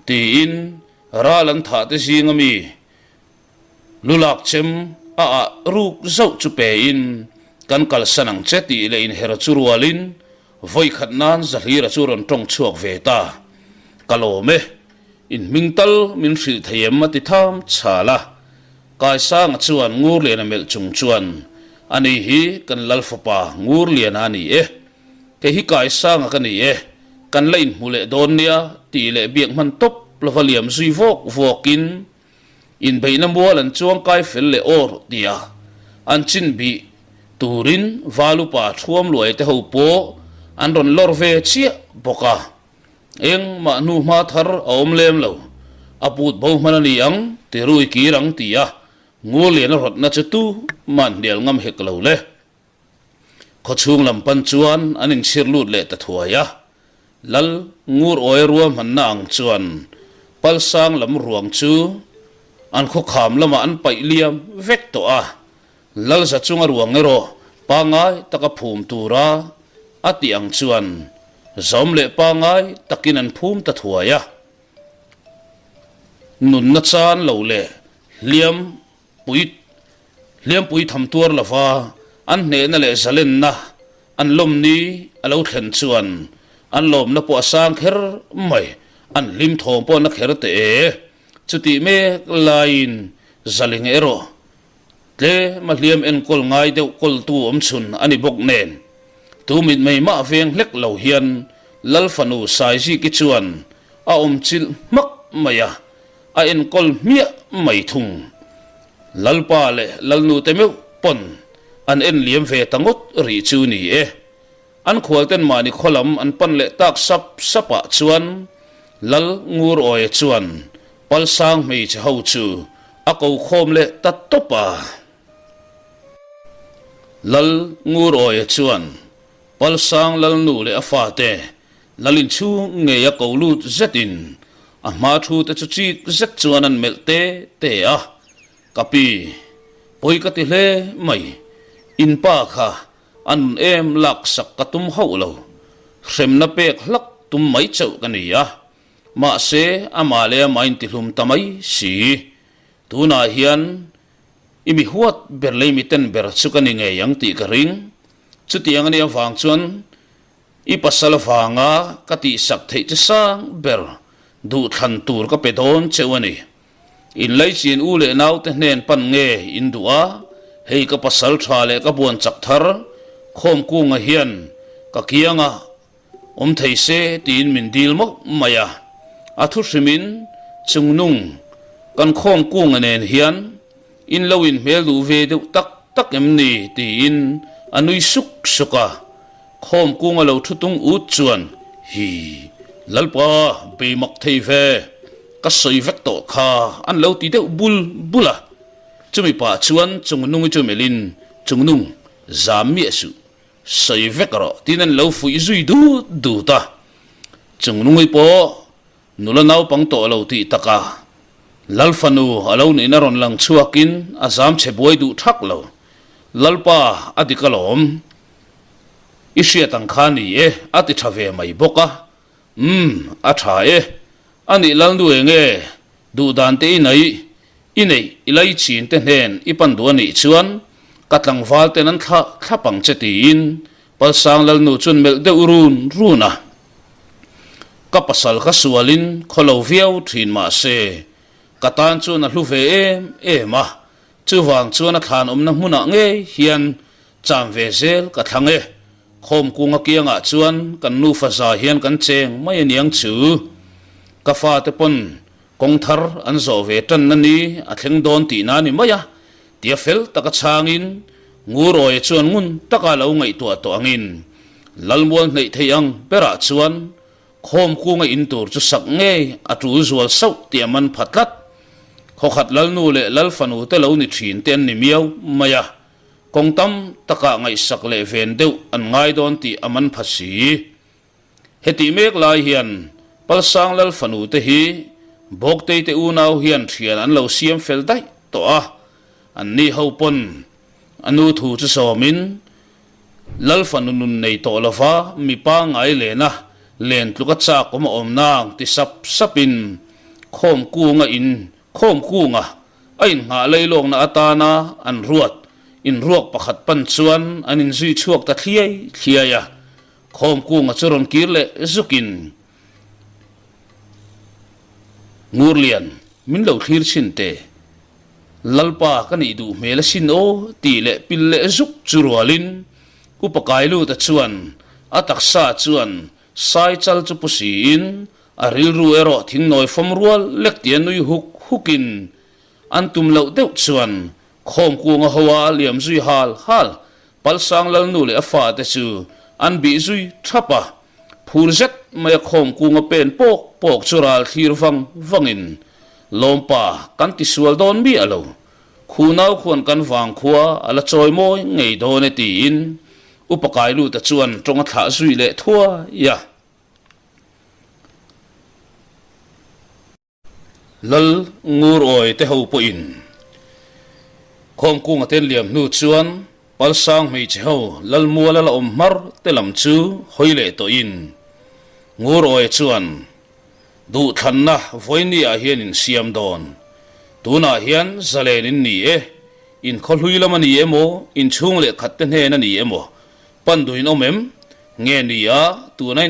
tiin ral an thah te zing ami Lulak chem a ah ruk zauh chu pe in kan kalsan ang che tih leh inher chu rual in vawi khat nan Zahlira chu rawn tawng chhuak ve ta. Ka lawm e, in hming tal min hrilh thei em a ti tham chhal a. Kaisanga chuan Ngurliana melh chung chuan ani hi kan lal fapa Ngurliana a ni e. Kei hi Kaisanga ka ni e, kan la inhmu leh dawn nia tih leh biak hman tawp lova liam zui vawk vawk in Inbeihna mual an chuang kai fel leh awr tia an chin bih turin Valupa thuam luai te ho pawh an rawn lawr ve chiah bawk a. Engmah hnu hma thar a awm lem lo. A put bo hman a ni ang ti rui kir ang tia Ngurliana rawtna chu tu man hnial ngam hek lo le. Khawchhung lam pan chuan an inchhir lut leh ta thuai a, Lal Ngur Awi ruahmanna ang chuan Palsang lam ruang chu an khawkham lamah an paih liam vek tawh a, Lal za chunga ruang erawh pangngai taka phum tura a tih ang chuan zawm leh pangngai takin an phum ta thuai a. Nunna chan lo leh hliam pui hliampui tham tuar lova an hnehna leh zalenna an lawmni a lo thlen chuan an lawmna pawh a sang kher mai, an hlim thawm pawh na kher teh e. Chutih mek laiin Zaling erawh tlem a hliam enkawl ngai deuh kawltu awm chhun a ni bawk nen, tu mitmei mah veng hlek lo hian Lal fanu Saiziki chuan a awm chilh hmak mai a, a enkawl hmiah mai thung. Lalpa leh Lalnute meuh pawn an en liam ve ta ngawt rih chu ni e. An khualten mahni khaw lam an pan leh tak sap sap ah chuan Lal Ngur Awia chuan Palsang hmeichhe ho chu a ko khawm leh ta tawp a. Lal Ngur Awia chuan Palsang Lalnu leh a fate Lal inchhung ngei a ko lut zetin a hma thu te chu chik zet chuan an melh te te a, Ka pi, pawi ka ti hle mai, in pa kha A nun em laksak ka tum hauh lo. Hremna pek hlak tum mai chauh ka ni a. Mahse, amah leh amah intihlum ta mai si. Tunah hian i mi huat ber leh i mi ten ber chu ka ni ngei ang tih ka ring. Chutiang a nih avang chuan i pasal avanga ka tihsak theih che sang ber duhthlan tur ka pe dawn cheu a ni. Inlaichin u leh naute hnen pan nge in duh a, hei ka pasal tha leh ka buan chak thar Khawmkunga hian ka kianga awm thei se tiin min dil mawlh mai a. A thu hrimin Chungnung kan Khawmkunga nen hian in lo inhmel duh ve deuh tak tak em ni tiin a nui suk suk a. Khawmkunga lo thu tung ut chuan, Hi, Lalpa, bei mak thei ve, ka sawi vek tawh kha an lo ti deuh bul bul a. Chumi pah chuan Chungnungi chu melhin, Chungnung, zam miah suh, sawi vek rawh tiin an lo fuih zui dut dut a. Chungnungi pawh Nula naupang tawh lo tih takah Lal fanu a lo nihna rawn lang chhuakin a zam chhe buai duh thak lo. Lalpa a dik alawm. I hriat ang kha ni e a ti tha ve mai bawk a. Umm a tha e. A nih Lalnu enge duh dan te i neih i neih i lai chin te hnen i pan duh a nih chuan ka tlangval ten an thlah thlap ang che tiin Palsang Lalnu chuan melh deuh run run a. Ka pasal kha sualin khaw lo viau thin mahse ka tan chuan a hlu ve em em a, chuvang chuan a thlan awmna hmunah ngei hian cham ve zel ka thlang e. Khawmkunga kiangah chuan kan nufa za hian kan cheng mai aniang chu. Ka fate pawn kawng thar an zawh ve tanna ni a thleng dawn tihna a ni mai a, tia fel taka chhangin Ngurawia chuan ngun taka lo ngaihtuah tawh angin Lalmual hneih thei ang berah chuan khawmkunga in tur chu sak ngei a tul zual sauh tih a man pha tlat. Khawkhat Lalnu leh Lalfanu te lo ni thin te an ni miau mai a, kawng tam takah ngaihsak leh ven deuh an ngai dawn tih a man pha si. Hetih mek lai hian Palsang Lal fanu te hi Bawktei te unau hian thian an lo siam fel daih tawh a, an ni ho pawn a nu thu chu sawmin Lal fanu nun nei tawh lova mipa ngai lena len tluka chak awm a awm nang ti sap sapin khawm kunga in khawm kunga a innghah leilawkna atana an ruat inruak pakhat pan chuan an inzui chhuak ta thliai thliai a. Khawmkunga chu rawn kir leh zukin, Ngurlian, min lo thlir chhin teh. Lalpa ka nih duh hmel asin aw tih leh pil leh zuk chu rualin Upa Kailuta chuan a taksa chuan Saichal chu pu siin a rilru erawh thingnawi fawm rual lek tia nui huk hukin an tum loh deuh chuan Khawmkunga hoa liam zui hal hal Palsang Lalnu leh a fate chu an bih zui thap a, phur zet maia khawmkunga pen pawk pawk chu ral thlir vang vangin, Lawmpa, kan tisual dawn miah lo. Khu nau khuan kan vang khua a la chawi mawi ngei dawn e tiin Upa Kailuta chuan tawng a thlah zui leh thuai a. Lal Ngur Awi te ho pawhin Khawmkunga ten liam hnu chuan Palsang hmeichhe ho Lal Muala la awm hmar te lam chu hawi leh tawhin Ngur Awi chuan. Duhthlanna vawiini ah hian in siam dawn. Tunah hian zalen in ni e, in khawhlui lam a ni emaw, in chhung leh khat te hnen a ni emaw, pan duh in awm em? Nge ni a, tuna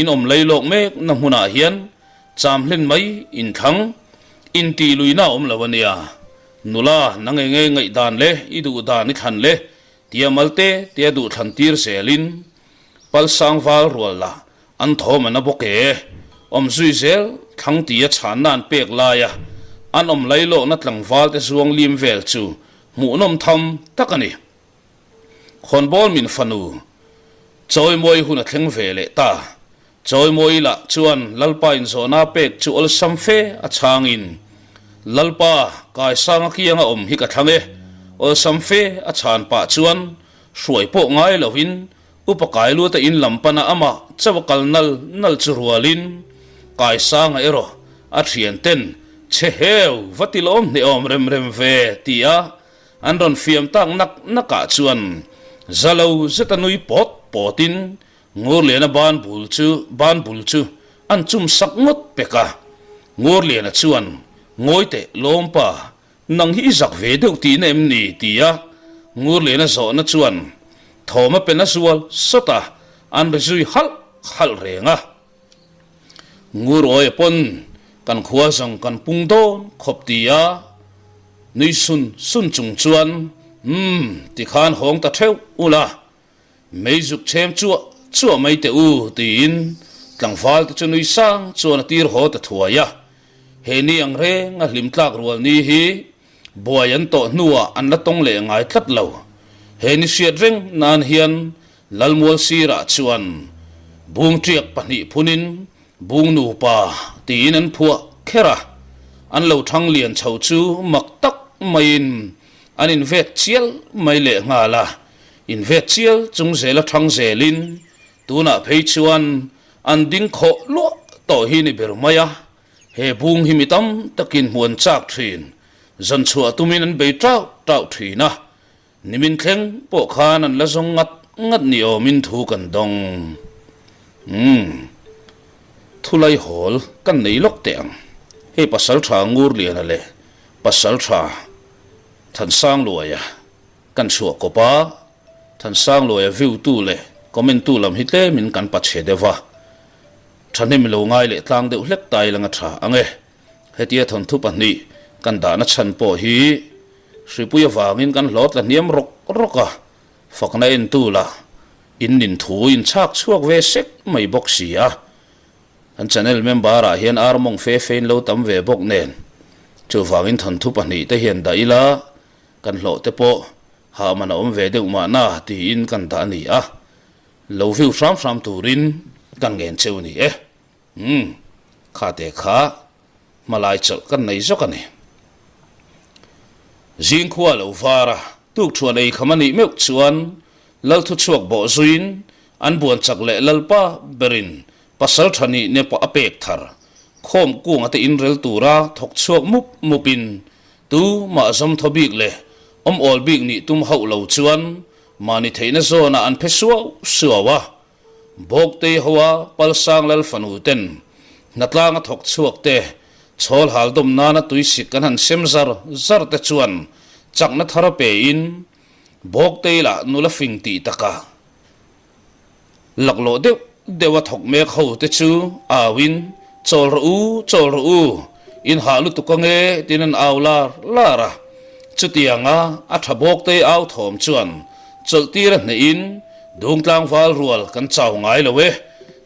in awm lei lawk mek na hmunah hian cham hlen mai in thlang, in tih luihna a awm lo a nia. Nula, nang enge ngaihdan le, i duh dan i thlan le, tia malte tia duhthlan tir zelin Palsang val rual la An thawm an a bawk e. Awm zui zel thlang tia chhanna an pek laia an awm lailawkna tlangval te zuang lim vel chu hmuhnawm tham tak a ni. Khawnbawl min fanu Chawimawi hun a thleng ve leh ta. Chawimawi lah chuan Lalpa inzawhna pek chu awlsam fe a chhangin, Lalpa, kaisanga kianga awm hi ka thlang e. Awlsam fe a chhan pah chuan hruai pawh ngai loin Upa Kailuata in lam pana amah chauh a kal nal nal chu rualin Kaisanga erawh a thian ten che heu va ti lawm hnehawm rem rem ve ti a an rawn fiam tak nak nak ah chuan za lo zeta nui pawt pawt in Ngurliana ban bul chu ban bul chu an chum sak ngawt pek a. Ngurliana chuan ngawi teh lawmpa Nang hi i zak ve deuh tihna em ni? ti a Ngurliana zawhna chuan thawm a pen a zual sawt a, an ri zui halh halh reng a. Ngur awia pawn kan khua zawng kan pung dawn khawp ti a nui sun sun chung chuan, Umm, tikhan hawng ta theuh ula, Mei zuk chhem chuah chuah mai teh u tiin tlangval te chu nui sang chuan a tir haw ta thuai a. He ni ang reng a hlim tlak rual ni hi buai an tawh hnuah an la tawng leh ngai tlat lo. He ni hriat reng nan hian Lalmual sirah chuan bung tiak pahnih phunin bung nupa tiin an phuah kher a. An lo thang lian chho chu mak tak maiin an invet chial mai lehnghal a. Invet chial chung zela thang zelin tunah phei chuan an ding khawh luah tawh hi ni ber mai a, he bung hi mi tam takin hmu an chak thin, zan chhuah tumin an bei tau tau thin a, nimin thleng pawh khan an la zawng ngat ngat ni awmin thu kan dawng. Umm. Thulai hawl kan nei lawk teh ang. Hei Pasaltha Ngurliana leh Pasaltha Thansangluaia. Kan chhuah kawp a, Thansangluaia view tu leh comment tu lam hi tlemin kan pa chhe deuh a, thahnem lo ngai leh tlang deuh hlek ta ila nga tha ang e. Hetia thawnthu pahnih kan dahna chhan pawh hi hripui avangin kan hlawt la hniam rawk rawk a, fakna entu lah in nin thu in chhak chhuak ve sek mai bawk si a. Kan channel member ah hian ar mawng fe fe in lo tam ve bawk nen, chuvangin thawnthu pahnih te hian dah ila Kan hlawh te pawh hah man a awm ve deuh mahna tiin kan dah a ni a, lo view hram hram turin kan ngen cheu a ni e. Umm, kha te kha hmalai chawlh kan nei zawk a ni. Zingkhua lo var a, tukthuan ei kham a nih meuh chuan Lalthu chhuak bawh zuiin an buan chak leh Lalpa berin Pasal tha nih ne pawh a pek thar. Khawm kunga te inrel tura thawk chhuak mup mupin tu mah zawm thaw bik leh awm awl bik nih tum hauh lo chuan mahni theihna zawnah an phe suau suau a. Bawktei hoa Palsang Lal fanu ten hnatlanga thawk chhuak te chhawl hal dawm nana tuisik an han sem zar zar te chuan chakna thar a pe in Bawktei lah nula fing tih takah Laklawh deuh deuh a thawk mek ho te chu au in, Chawl rawh u, chawl rawh u, in hah lutuk ange tiin an au lar lar a. Chutianga a tha bawktei au thawm chuan chawlh tir a hneh in, Dungtlang val rual kan chau ngai lo e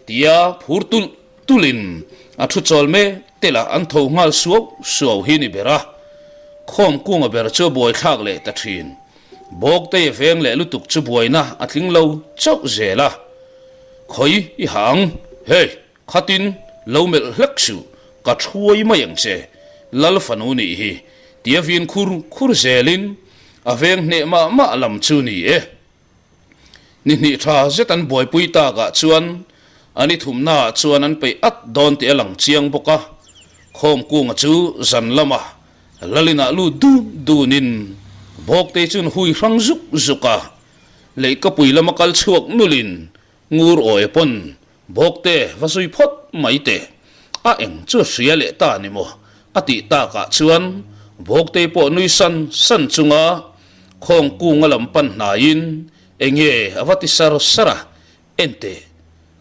tia phur tulh tulh in a thu chawl mek te lah an tho nghal suau suau hi ni ber a. Khawm kunga ber chu a buaithlak leh ta thin. Bawktei a veng leh lutuk chu buaina a tling lo chauh zel a. Khawi i ha ang, hei, khatin lo melh hlek suh, ka thuai mai ang che, Lal fanu nih hi, tia vin khur khur zelin a veng hneh mah mah lam chu ni e. Ni hnih tha zet an buaipui takah chuan a ni thumnaah chuan an peih at dawn tih a lang chiang bawk a, Khawmkunga chu zan lamah Lalinah lut dun dunin Bawktei chu an hui hrang zuk zuk a, Leihkapui lama kal chhuak nulin Ngur awi pawn Bawkte va zui phawt mai teh. A eng chu hria leh ta ni maw? A tih takah chuan Bawktei pawh nui san san chunga khawng kunga lam pan hnaiin enge a va ti sar sar a, Enteh,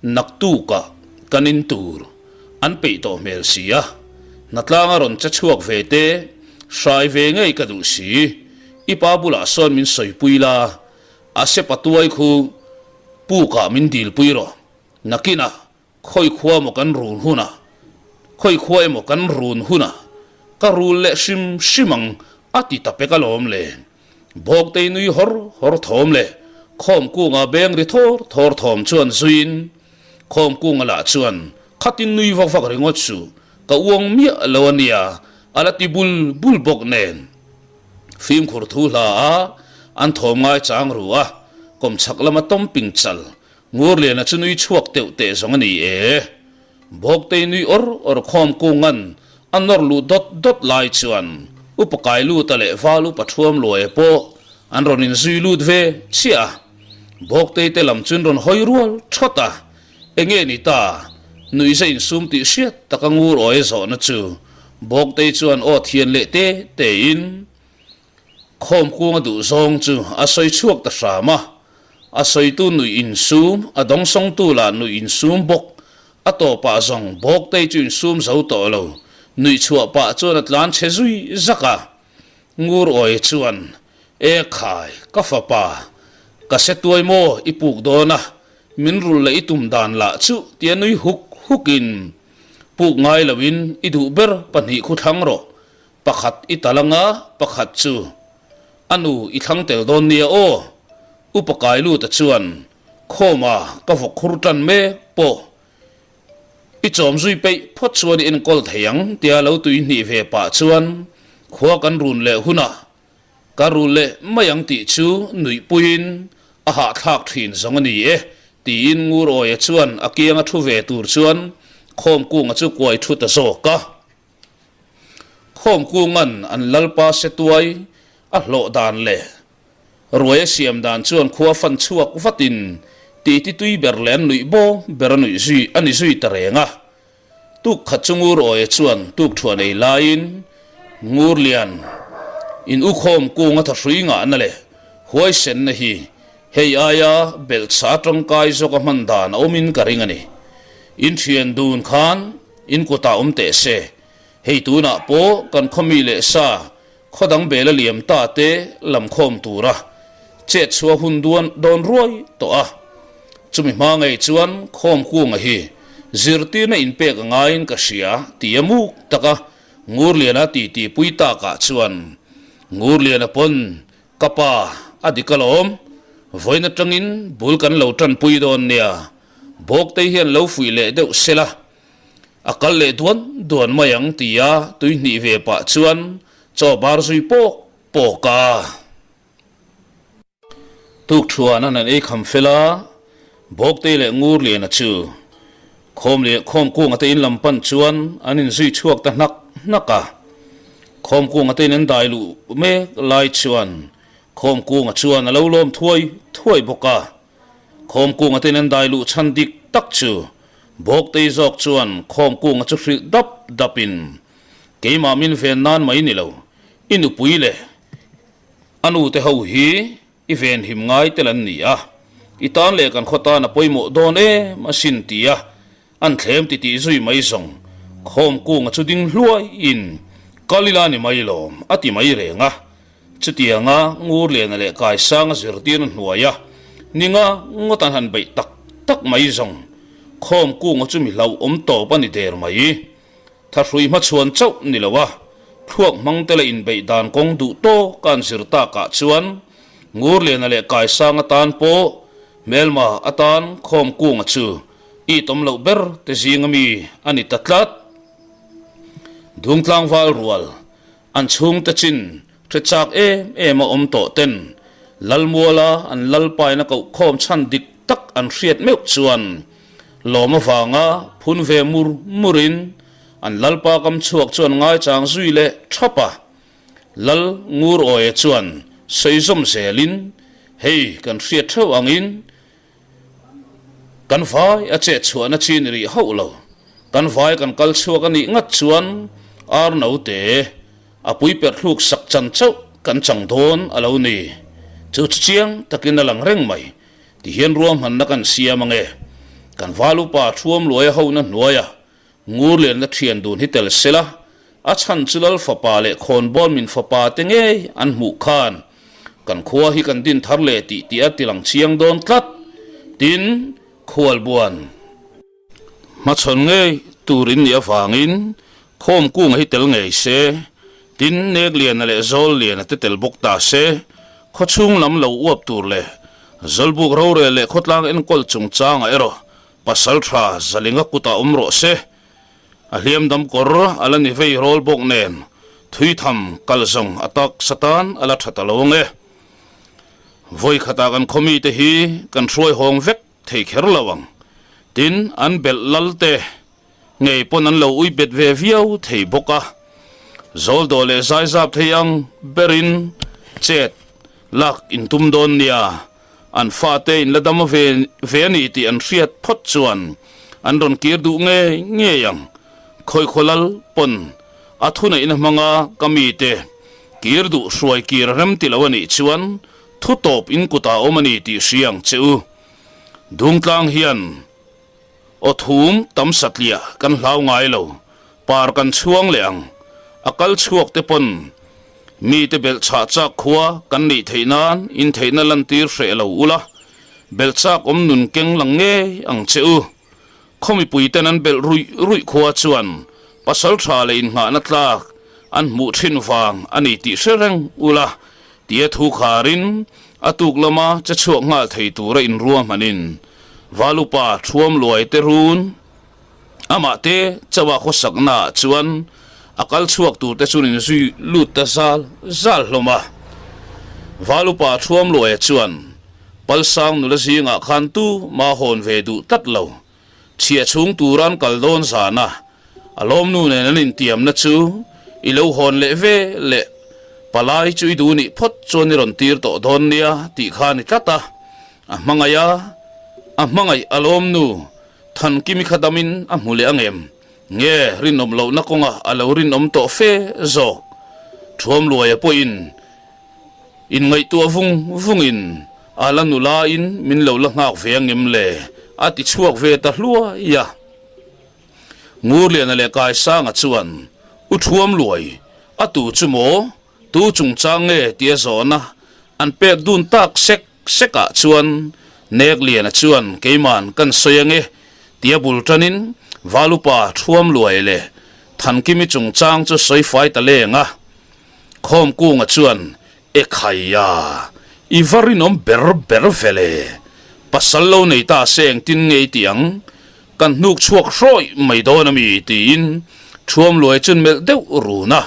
naktukah kan in tur an peih tawh hmel si a, hnatlanga rawn che chhuak ve te hrai ve ngei ka duh si, i pa bulah sawn min sawipui la, a sepa tuai khu pukah min dilpui rawh, nakinah Khawi khua maw kan run hunah, khawi khua emaw kan run hunah ka rul leh hrim hrim ang a ti ta pek alawm le. Bawktei nui hawr hawr thawm leh Khawmkunga beng ri thawr thawr thawm chuan zuiin Khawmkunga lah chuan khatin nui vak vak ringawt chu ka uang miah lo a nia a la ti bul bul bawk nen. Fimkhur thu hla a an thawm ngai chang ru a, kawmchhak lama tawmping chal Ngurliana chu nui chhuak teuh teh zawng a ni e. Bawktei nui awr awr khawm kungan a nawr luh dawt dawt lai chuan Upa Kailuta leh Val Upa Thuamluaia pawh an rawn inzui lut ve chiah a. Bawktei te lam chu an rawn hawi rual thawt a, Enge ni ta? Nuihza insum tih hriat taka Ngur awia zawhna chu Bawktei chuan aw thian leh te tein, Khawmkunga duh zawng chu a sawi chhuak ta hram a, a sawitu nuih insum, a dawngsawngtu lah nuih insum bawk. A tawpah zawng Bawktei chu insum zo tawh lo, nuih chhuah pah chuan a tlan chhe zui zak a. Ngur Awi chuan, E khai, ka fapa, ka se tuai maw i puk dawn a, min rul leh i tum dan lah chu tia nui huk hukin, Puk ngai loin i duh ber pahnih khu thlang rawh, Pakhat i tal anga pakhat chu a nu i thlang tel dawn nia aw. Upa Kailuta chuan khawma ka vawk khur tan mek pawh i chawm zui peih phawt chuan i enkawl thei ang tia lo tui hnih ve pah chuan khua kan run leh hunah ka rul leh mai ang tih chu nuihpuiin a hahthlak thin zawng a ni e tiin Ngur Awia chuan a kianga thu ve tur chuan khawmkunga chu kuai thu ta zawk a. Khawmkunga'n an lalpa setuai a hlawh dan leh ruai a siam dan chuan khua fan chhuak vatin titi tui ber leh an nuih bawm ber a nuih zui a ni zui ta reng a. Tuk khat chu Ngur Awia chuan tuk thuan ei laiin Ngur Lian in u Khawmkunga thahrui ngahna leh huaisenna hi hei aia belhchhah tangkai zawk a hman dan a awmin ka ring a ni. In thian dun khan In kutah awm teh se, hei tunah pawh kan khaw mi leh sa khaw dang bel a liam ta te lam khawm tura chet chhuah hun duan dawn ruai tawh a. Chumi hma ngei chuan khawm kunga hi zirtirna inpek a ngaiin ka hria ti a muk taka Ngurliana titi pui takah chuan Ngurliana pawn ka pa a dik alawm, vawiin atangin bul kan lo tanpui dawn nia Bawktei hian lo fuih leh deuh sela, a kal leh duan duan mai ang tia tui hnih ve pah chuan chaw bar zui pawk pawk a. Tuk thuan an han ei kham fel a, Bawktei leh Ngurliana chu Khawm leh Khawmkunga te in lam pan chuan an inzui chhuak ta hnak hnak a. Khawmkunga te in an dai luh mek lai chuan Khawmkunga chuan a lo lawm thuai thuai bawk a. Khawmkunga ten an dai luh chhan dik tak chu Bawktei zawk chuan Khawmkunga chu hrilh dap dapin, Keimah min ven nan mai ni lo, i nupui leh a nute ho hi i venhim ngai tel an ni a, i tan leh kan khaw tan a pawimawh dawn em asin tia An thlem titih zui mai zawng Khawmkunga chu ding hluaiin kal ila ni mai lawm a ti mai reng a. Chutianga Ngurliana leh Kaisanga zirtirna hnuaia ninga ngawt an han beih tak tak mai zawng Khawmkunga chu mi hlauhawm tawp a ni der mai. Thahrui hmachhuan chauh ni lo a, thluak hmang te leh inbeih dan kawng duh tawk a an zir takah chuan Ngurliana leh Kaisanga tan pawh hmelma atan Khawmkunga chu I tawm loh ber te zinga mi a ni ta tlat. Dungtlang val rual an chhungte chin hre chak em em a awm tawh ten Lalmuala an lalpaina koh khawm chhan dik tak an hriat meuh chuan lawm avanga phun ve mur murin an lalpa kam chhuak chuan ngaichang zui leh thap a. Lal Ngur Awia chuan sawi zawm zelin hei kan hriat theuh angin Kan vai a chet chhuahna chi ni rih hauh lo. Kan vai kan kal chhuak a nih ngat chuan ar note a pui perh thluk sak chan chauh kan chang dawn a lo ni. Chu chu chiang takin a lang reng mai. Tihian ruahmanna kan siam ange. Kan val upa Thuam Luaia hona hnuaia Ngurlianna thian dun hi tel sela, a chhan chu Lal fapa leh Khawnbawl min fapa te ngei an hmuh khan kan khua hi kan din thar leh tih tih a tilang chiang dawn tlat. Tin, Khualbuan hmachhawn ngei tur in nih avangin Khawmkunga hi tel ngei se, tin Nekliana leh Zawlliana te tel bawk ta se, khawchhung lam lo uap tur leh Zawlbuk rorel leh khawtlang enkawl chungchangah erawh Pasal tha Zalinga kutah awm rawh se. A hliam dam kawr a la ni vei rawl bawk nen thui tham kal zawng a tak sa tan a la tha ta lo ang e. Vawi khatah kan khaw mite hi kan hruai hawng vek thei kher lo ang. Tin, an belh lal te ngei pawn an lo ui bet ve viau thei bawk a. Zawldawh leh zaizap thei ang berin chet lak in tum dawn nia. An fate in la dam ve ve a ni tih an hriat phawt chuan an rawn kir duh ngei ngei ang. Khawikhaw lal pawn a thuneihna hmanga ka mite kir duh hruai kir rem ti lo a nih chuan thu tawp in kutah awm a ni tih hria ang che u. Dungtlang hian aw thum tam satliah kan hlau ngai lo, par kan chhuang leh ang. A kal chhuak te pawn mite belh chhah chak khua kan nih theih nan in theihna lantir hreh lo ula, belh chak awm nun keng lang ngei ang che u. Khaw mipui ten an belh ruih ruih khua chuan pasal tha leh innghahna tlak an hmuh thin vang a ni tih hre reng ula, tia thu kharin a tuk lama che chhuak nghal thei tura inruahmanin Valupa Thuam Luai te run amah te chauha khawsakna ah chuan a kal chhuak tur te chuan in zui lut ta zal zal hlawm a. Valupa Thuam Luaia chuan Palsang nula zingah khan tu mah hawn ve duh tlat lo. Chhia chhung tura an kal dawn zana a lawmnu nen an intiamna chu i lo hawn leh ve leh palai chu i duh nih phawt chuan i rawn tir tawh dawn nia tih kha a ni tlat a. A hmangaih a, a hmangaih a lawmnu Thankimi kha damin a hmu leh angem? Nge rinawm lohna kawngah a lo rinawm tawh fe zawk? Thuamluaia pawhin inngaihtuah vung vungin a la nulain min lo la nghak ve angem le? a ti chhuak ve ta hluai a. Ngurliana leh Kaisanga chuan U Thuamluai, a tu chu maw? Tu chungchang nge tia zawhna an pek dun tak sek sekah chuan Nekliana chuan keiman kan sawi ange tia bul tanin Valupa Thuamluai leh Thankimi chungchang chu sawi fai ta leng a. Khawmkunga chuan Ekhaia, i va rinawm ber ber ve le. Pasal lo nei ta se engtin nge i tih ang? Kan hnuk chhuak hrawih mai dawn ami? tiin Thuamluai chuan melh deuh run a.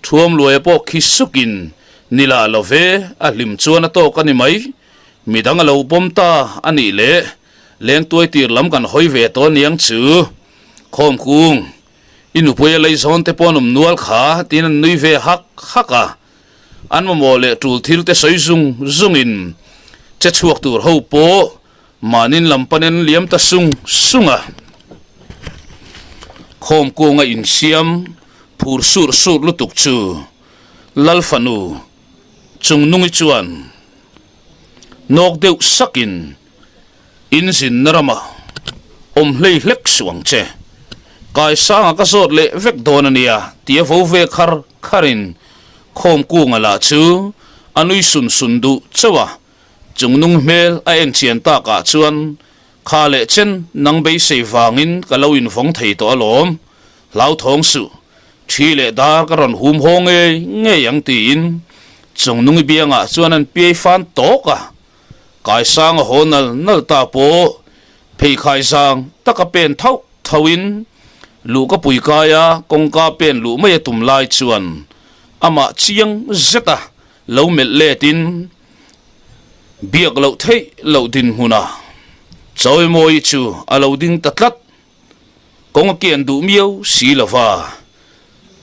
Thuamluaia pawh khi sukin, Ni lah lo ve, a hlim chuan a tawk a ni mai. Midang a lo pawm ta a nih leh lengtuai tir lam kan hawi ve tawh aniang chu. Khawmkung, i nupui a leizawn te pawh an awm nual kha, tiin an nui ve hak hak a. An mamawh leh tul thil te sawi zung zungin che chhuak tur ho pawh mahnin lam panin an liam ta sung sung a. Khawmkunga insiam phur sur sur lutuk chu Lal fanu Chungnungi chuan nawk deuh sakin Inzinna ramah awm hlei hlek suh ang che. Kaisanga ka zawt leh vek dawn a nia tia vo ve khar kharin Khawmkunga lah chu a nui sun sun duh chauh a. Chungnung hmel a en chian takah chuan kha leh chen nang beisei vangin ka lo invawng thei tawh alawm, hlauthawng suh, thi leh dar ka rawn hum haw ngei ngei ang tiin Chungnungi biangah chuan an piai fan tawk a. Kaisang a haw nal nal ta pawh pheikhai zang taka pen thauh thauhin luh ka pui kai a, kawngka pen luh mai a tum lai chuan amah chiang zet a lo melh letin biak loh theih loh dinhmunah Chawimawi chu a lo ding ta tlat. Kawng a kian duh miau si lo va.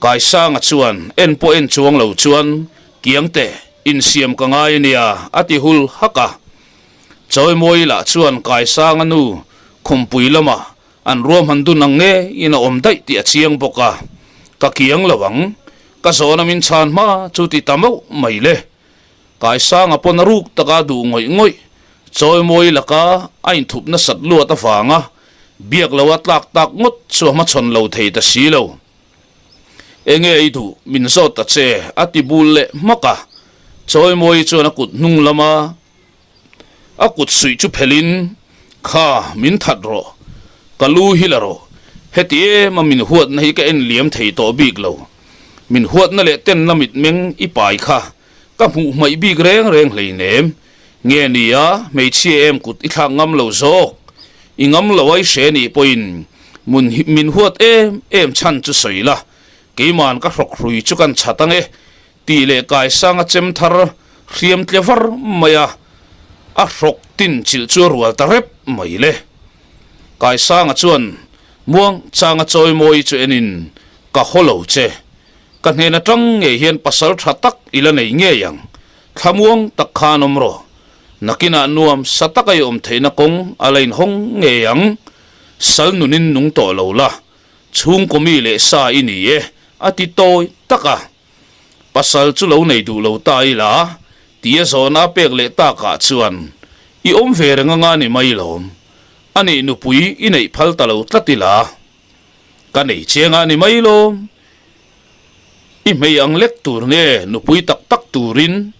Kaisanga chuan en pawh en chuang lo chuan Kiangte, insiam ka ngai a nia, a ti hul hak a. Chawimawi lah chuan Kaisanga nu khumpui lamah. An ruahman dun ang ngeiin a awm daih tih a chiang bawk a, ka kiang lo ang. Ka zawhna min chhan hma chu ti ta mauh mai le. Kaisanga pawn a ruk taka duh ngawih ngawih, chawimawi laka a inthup nasat luat avanga biak loa tlak tak ngawt chu a hmachhawn lo thei ta si lo. Enge i duh min zawt ta che a ti bul leh hmak a, chawimawi chuan a kut hnung lama A kut suih chu phelhin, Kha, min that rawh. Ka lu hi la rawh. Heti em a min huatna hi ka en liam thei tawh bik lo. Min huatna leh tenna mitmeng i pai kha ka hmuh hmaih bik reng reng hleinem. Nge nia, hmeichhia em kut i thlak ngam lo zawk. I ngam lo a i hre nih pawhin mun min huat em em chhan chu sawi la, keiman ka hrawk hrui chu kan chhat ange Tih leh kaisanga chem thar hriam tle var mai a, a hrawk tin chilh chu a rual ta rep mai le. Kaisanga chuan muang changa chawi mawi chu enin, Ka haw lo che. Ka hnen atang ngei hian pasal tha tak i la nei ngei ang. Thlamuang tak khan awm rawh. Nakinah nuam sa taka i awm theihna kawng a la inhawng ngei ang. Sal nunin nung tawh lo la. Chhungkaw mi leh sa i ni e, a ti tawi tak a. Pasal chu lo nei duh lo ta ila, tia zawhna a pek leh takah chuan i awm ve reng anga ni mai lawm. A nih nupui i neih phal ta lo tlat ila, ka nei chiang a ni mai lawm. I hmei ang lek tur nge nupui tak tak turin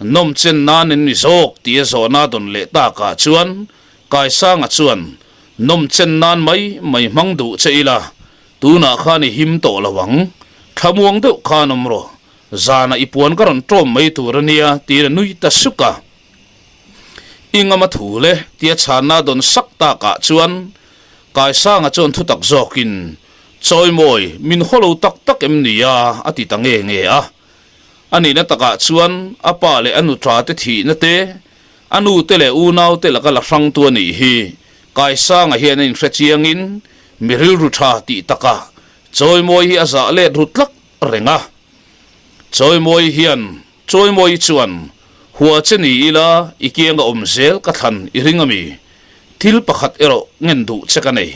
Nawm chen nan in ni zawk tia zawhna dawn leh takah chuan Kaisanga chuan nawm chen nan mai mai hmang duh che ila, tunah khan i him tawh lo ang. Thlamuang deuh khan awm rawh, zanah i puan ka rawn ṭawm mai tur a nia tiin a nui ta suk a. I ngam a thu le tia chhanna dawn sak takah chuan Kaisanga chuan thutak zawkin, Chawimawi, min haw lo tak tak em nia a ti ta nge nge a. A nihna takah chuan a pa leh a nuṭa te thihna te, a nu te leh unau te laka la hrangtu a nih hi Kaisanga hian a inhre chiangin mi rilru ṭha tih takah Chawimawi hi a zah let ru tlak reng a. Chawimawi hian Chawimawi chuan hua che ni ila i kianga awm zel ka thlan i ring a mi? Thil pakhat erawh ngen duh che ka nei.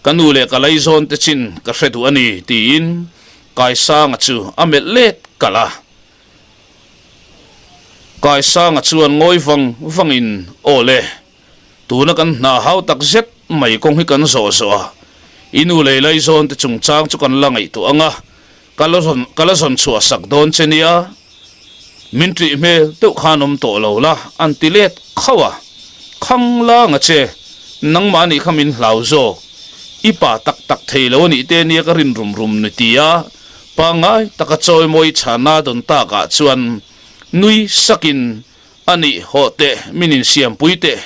Ka nu leh ka laizawn te chin ka hre duh a ni tiin Kaisanga chu a melh let kalh a. Kaisanga chuan ngawi vang vangin, Aw le, tuna kan hna hau tak zet mai kawng hi kan zawh zawh a, i nu lei laizawn te chungchang chu kan la ngaihtuah ang a, ka la rawn ka la zawn chhuah sak dawn che nia, min ṭih hmel deuh khan awm tawh lo la, an ti let khauh a. Khang langa che, nangmah anih kha min hlau zawk. I pa tak tak thei lo anih te nia ka rin rum rum ni ti a, pangngai taka chawimawi chhana dawn takah chuan nui sakin anih hawh teh min insiampui teh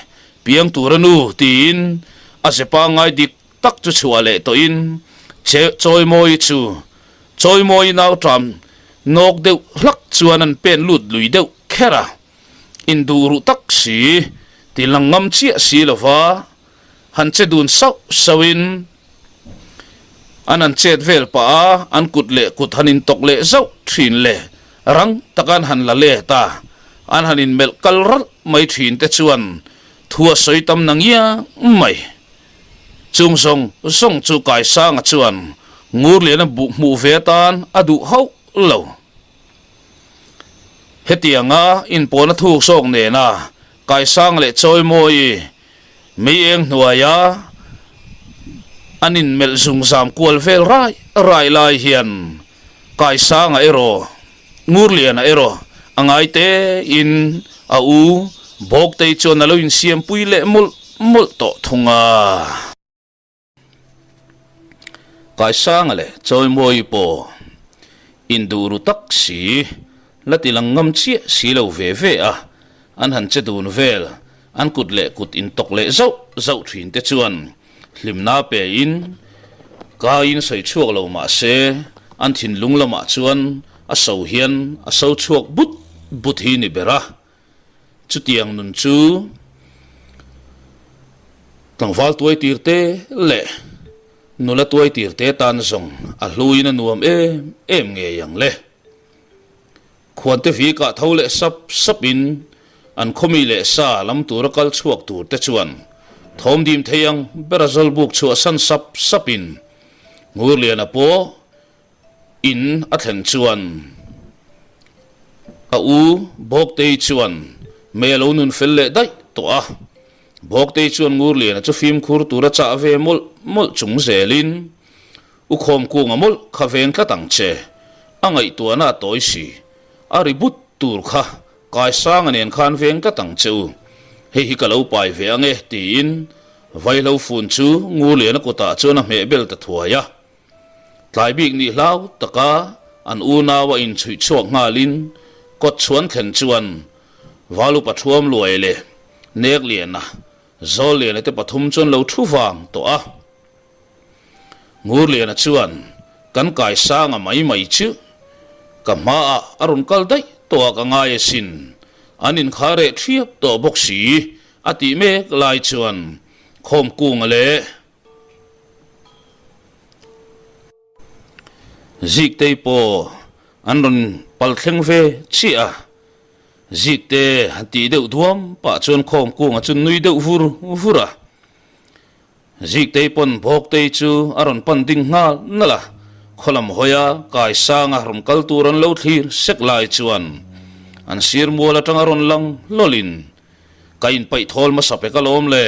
piang tur a nu tiin a ze pangngai dik tak chu chhuah leh tawhin che chawimawi chu chawimawi nau ṭam nawk deuh hlak chuan an pen lut lui deuh kher a. Induh ruh tak si, ti lang ngam chiah si lova han che dun sauh sauhin an han chet vel pah a, an kut leh kut han intawk leh zauh thin leh rang taka an han la let a, an han inmelh kal ralh mai thin te chuan thu a sawi tam na ngiang mai. Chung zawng zawng chu Kaisanga chuan Ngurliana buh hmuh ve atan a duh hauh lo. Hetianga inpawhna thuk zawk nena Kaisang leh Chawimawi mei eng hnuaia an inmelh zungzam kual vel rai rai lai hian Kaisanga erawh Ngurliana erawh a ngai tein a u Bawktei chuan a lo insiampui leh mawlh mawlh tawh thung a. Kaisanga leh Chawimawi pawh induh ru tak si, la ti lang ngam chiah si lo ve ve a, an han che dun vel, an kut leh kut intawk leh zauh zauh thin te chuan hlimna pein kaiin sawi chhuak lo mah se an thinlung lamah chuan a so hian a so chhuak but but hi ni ber a. Chutiang nun chu tlangval tuai tir te leh nula tuai tir te tan zawng a hluin a nuam em em ngei ang le. Khuante vikah tho leh sap sapin an khawmi leh sa lam tura kal chhuak tur te chuan. Thawm dim thei ang ber a zawlbuk chhuahsan sap sapin Ngurliana pawh in a thlen chuan a u Bawktei chuan mei a lo nun fel leh daih tawh a. Bawktei chuan Ngurliana chu fimkhur tura chah ve mawlh mawlh chung zelin U Khawmkunga mawlh kha veng tlat ang che, a ngaihtuahna a tawi si, a ri but tur kha Kaisanga nen khan veng tlat ang che u, hei hi ka lo pai ve ang e tiin Vaihlo fun chu Ngurliana kutah chuan a hmeh bel ta thuai a. Tlai bik nih hlau taka an unau a inchhuih chhuak nghalin kawt chhuan thlen chuan Valupa Thuam Luai leh Nekliana, Zawlliana te pathum chuan lo thu vang tawh a. Ngurliana chuan kan kaisanga mai mai chu ka hmaah a rawn kal daih tawh a ka ngai asin, an inkhar reh thiap tawh bawk si a tih mek lai chuan Khawmkunga leh Ziktei pawh an rawn pal thleng ve chiah a, Zikte han tih deuh duam pah chuan Khawmkunga chu nui deuh vur vur a. Ziktei pawn Bawktei chu a rawn pan ding nghal nalh a, khawlam hawia Kaisanga rawn kal tur an lo thlir sek lai chuan an sir mual atanga rawn lang hlawlin Ka inpaih thawl hmasa pek alawm le,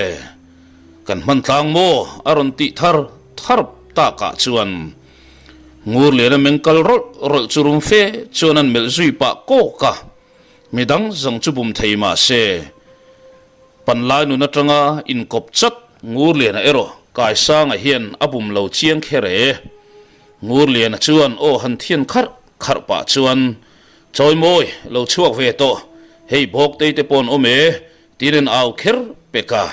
kan hman tlang maw? a rawn tih thar thar takah chuan Ngurliana meng kal rawlh rawlh chu rum fe chuan an melh zui pah kawk a, midang zawng chu bum thei mah se Panlai nun atanga inkawp chat Ngurliana erawh Kaisanga hian a bum lo chiang kher e. Ngurliana chuan aw han thian kharh kharh pah chuan Chawimawi lo chhuak ve tawh, hei Bawktei te paw'n awm e, tiin an au kher pek a.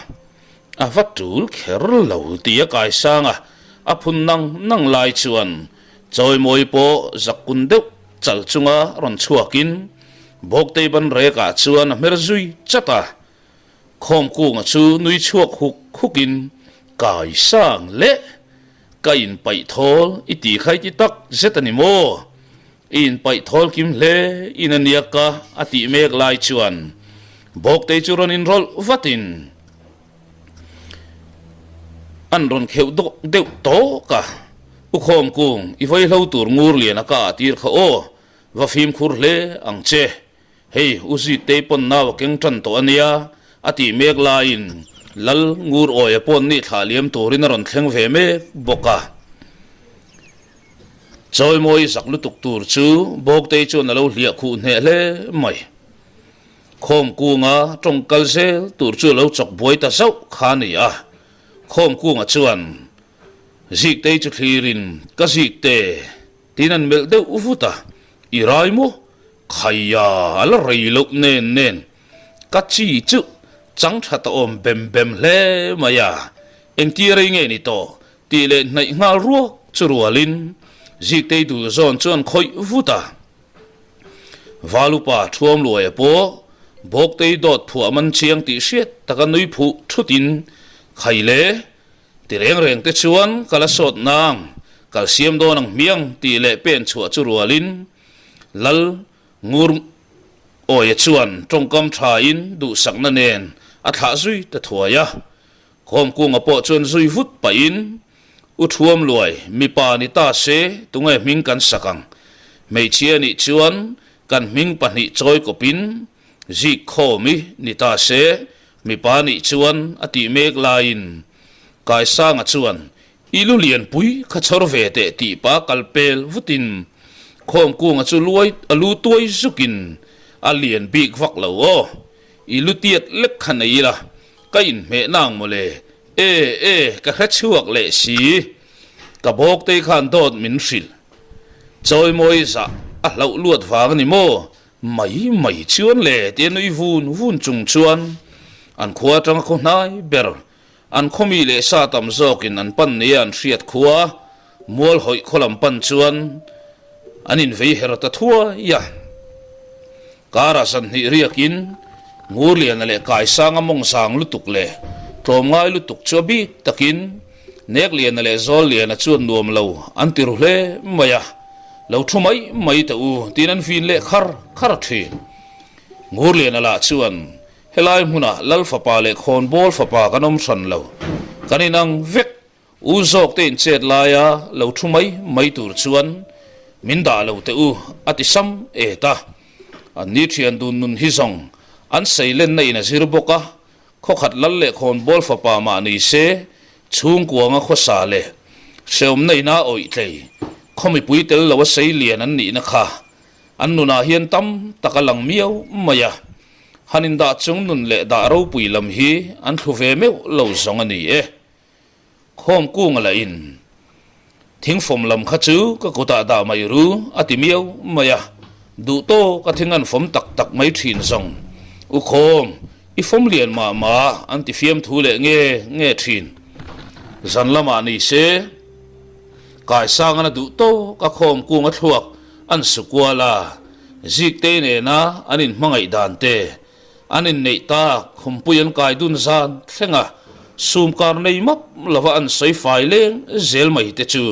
A va tul kher lo ti a kaisang a, a phun nang nang lai chuan Chawimawi pawh zakkun deuh chal chunga rawn chhuakin Bawktei ban rekah chuan a hmer zui chat a. Khawmkunga chu nui chhuak huk hukin Kaisang leh ka inpaih thawl i ti kha i ti tak zet a ni maw? I inpaih thawl kim hle in a nia ka a tih mek lai chuan Bawktei chu rawn inrawlh vatin an rawn kheuh dawk deuh tawk a, U Khawmkung, i vaihlo tur ngur lian a ka ah tir kha aw, va fimkhur hle ang che. Hei, U Ziktei pawn nau a keng tan tawh a nia, a tih mek laiin Lal Ngur Awia pawn nih thlah liam turin a rawn thleng ve mek bawk a. Chawimawi zak lutuk tur chu Bawktei chuan a lo hliah khuh hneh hle mai. Khawmkunga tawng kal zel tur chu a lo chawk buai ta zauh kha a ni a. Khawmkunga chuan Ziktei chu thlirin, Ka Zikte, tiin an melh deuh vut a, I rai maw? Khaia, a la rei loh nen nen. Ka chi chu chang tha ta awm bem bem hle mai a, engtia rei nge ni tawh? Tih leh hnaih nghal ruak chu rualin Ziktei dul zawn chuan khawih vut a. Valupa Thuamluaia pawh Bawktei dawt phuah man chiang tih hriat taka nui phuh thutin Khai le, ti reng reng te chuan ka la sawt nang, kal siam dawn ang hmiang tih leh pen chhuah chu rualin Lal Ngur Awia chuan tawngkam thain duhsakna nen a thlah zui ta thuai a. Khawmkunga pawh chuan zui vut pahin, U Thuamluai, mipa ni ta se tunge hming kan sak ang? Hmeichhia nih chuan kan hming pahnih chawi kawpin zik khawm i ni ta se, mipa nih chuan a tih mek laiin Kaisanga chuan, I lu lianpui kha chhawr ve teh tih pa kal pel vutin Khawmkunga chu luai a lu tuai zukin a lian bik vak lo aw. I lu tiat lek kha nei ila, ka inhmeh nang mawle. E, e, ka hre chhuak leh si. Ka bawktei khan dawt min hrilh. Chawimawi zah a hlauh luat vang a ni maw? Mai mai chuan le tia nui vun vun chung chuan an khua atanga khaw hnai ber, an khaw mi leh sa tam zawkin an pan nia an hriat khua, Mual hawih khaw lam pan chuan an invei her ta thuai a. Karah zanhnih riakin Ngurliana leh Kaisanga mawng zang lutuk leh tlawmngai lutuk chu a bik takin Nekliana leh Zawlliana chuan nuam lo an ti ru hle mai a, lo thu mai mai teh u tiin an vin leh khar khar thin. Ngurliana lah chuan. Helai hmunah Lal fapa leh Khawnbawl fapa kan awm hran lo. Kan inang vek. U zawk te inchet laia lo thu mai mai tur chuan min dah lo teh u a ti sam et a. An ni thian dun nun hi zawng an seilenna in a zir bawk a, khawkhat lal leh khawnbawl fapa mah ni se chhungkuanga khawsa leh hreawmna ina awih tlei khaw mipui tel lo a seilian an nihna kha an nunah hian tam tak a lang miau mai a, han indah chung nun leh dah ropui lam hi an thlu ve meuh lo zawng a ni e. Khawm kunga lah in thingfawm lam kha chu ka kutah dah mai ru a ti miau mai a, duh tawk a thing an fawm tak tak mai thin zawng. U Khawm, i fawm lian mah mah an ti fiamthu leh nge nge thin. Zan lamah ni se, Kaisangan a duh tawk a khawm kunga thluak an su kual a, Ziktei nena an inhmangaih dan te An inneih tak, khumpui an kai dun zan thleng a, sum kar nei map lova an sawi fai leng zel mai te chu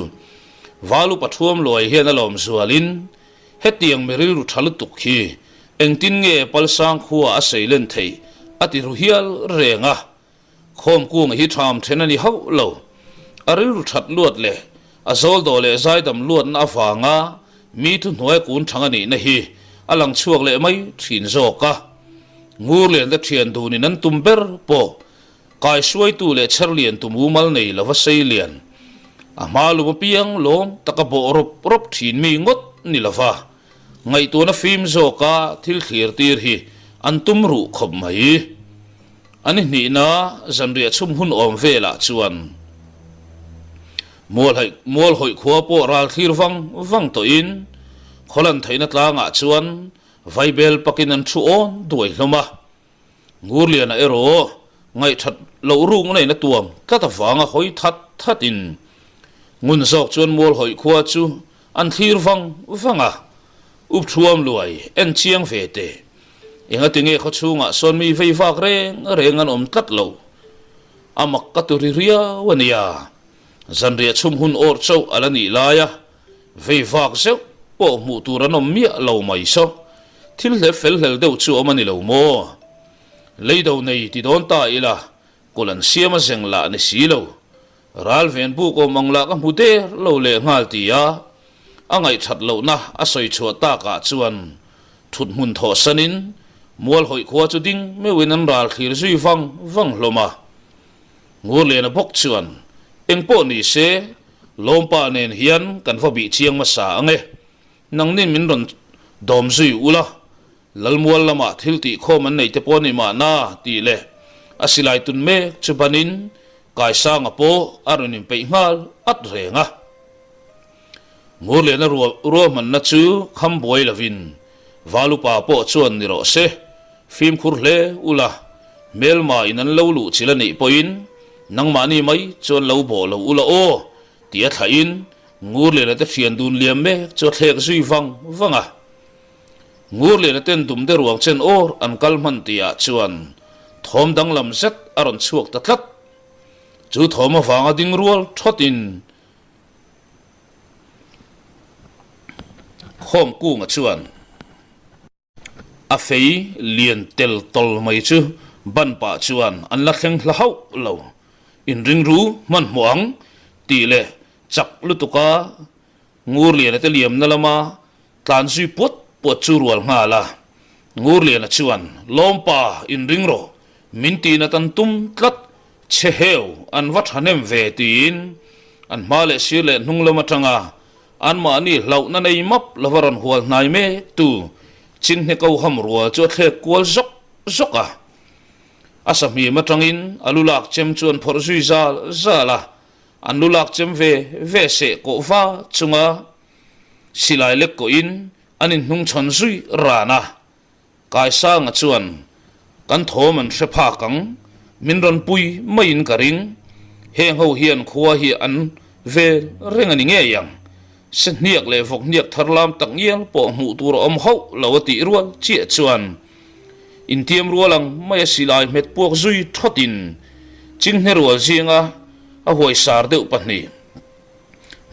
Valu Pathuam Luai hian a lawm zualin hetiang mi rilru tha lutuk hi engtin nge Palsang khua a sei len theih a ti ru hial reng a, Khawmkunga hi tham then a ni hauh lo. A rilru that luat leh a zawl dawh leh zaidam luatna avanga mi thuhnuai kun thang a nihna hi a lang chhuak leh mai thin zawk a. Ngurlian te thian dunin an tum ber pawh kaihruaitu leh chherlian tu mumal nei lova seilian a hma lum apiang lawm taka bawh rawp rawp thin mi ngawt ni lova ngaihtuahna fim zawka thil thlir tir hi an tum ruh khawp mai. A ni hnihna zanriah chhum hun awm velah chuan Mualhawih khua pawh ral thlir vang vang tawhin Khawlan theihna tlangah chuan Vaibel pakin an thu awn duai hlawm a. Ngurliana erawh ngaihthat loh rukna in a tuam tlat avanga hawi that thatin ngun zawk chuan Mualhawih khua chu an thlir vang vang a. Up thuam luai en chiang ve teh. Engati nge khaw chhungah sawn mi vei vak reng reng an awm tlat lo. A mak ka tu ri riau a nia. Zanriah chhum hun awr chauh a la nih laia vei vak zeuh pawh hmuh tur an awm miah lo mai saw. Thil hlep fel hlel deuh chu awm a ni lo maw? Leido nei ti dawn ta ila kawlh an siam a zeng lah ni si lo. Ral ven buk awm ang lah ka hmu der lo leh nghal ti a, a ngaihthat lohna a sawi chhuah takah chuan thut hmun thawh sanin Mualhawih khua chu ding meuhin an ral thlir zui vang vang hlawm a. Ngurliana bawk chuan, Engpawh ni se, Lawmpa nen hian kan va bih chiang hmasa ang e. Nangnin min rawn dawm zui ula, Lalmual lamah thil tih khawm an nei te pawh ni mahna tih leh a silai tun mek chu banin Kaisanga pawh a rawn inpeih nghal at reng a. Ngurliana ruahmanna chu kham buai lovin Valupa pawh chuan ni rawh se, fimkhur hle ula, hmelma in an lo luh chil a nih pawhin nangmahni mai chuan lo bawh lo ula aw tia thlahin Ngurliana te thian dun liam mek chu a thlek zui vang vang a. Ngurliana ten dum de ruang chen awr an kal hman tihah chuan thawm danglam zet a rawn chhuak ta tlat. Chu thawm avanga ding rual thawtin Khawmkunga chuan a fei lian tel tawl mai chu ban pah chuan an la thleng hla hauh lo. Inring ru hmanhmawh ang tih leh chak lutuka Ngurliana te liamna lama Tlan zui puat puat chu rual nghal a, Ngurliana chuan, Lawmpa, inring rawh, min tihna tan tum tlat, chhe heu, an va thahnem ve tiin an hma leh sir leh hnung lam atanga anmahni hlauhna nei map lova rawn hual hnai mek tu Chinhne ko ham rual chu a thlek kual zawk zawk a. A sahmim atangin a lu lak chem chu an phawrh zui zal zal a, an lu lak chem ve ve seh kawh va chunga Silai lek kawhin an inhnungchhawn zui ran a, Kaisanga chuan kan thawm an hre phak ang, min rawn pui maiin ka ring, heng ho hian khua hi an vel reng a ni ngei ang, sehniak leh vawkhniak thar lam tak ngial pawh hmuh tur a awm hauh lo a tih rual chiah chuan intiam rual ang mai a silai hmet puak zui thawtin chinghne rual zinga a huaisar deuh pahnih.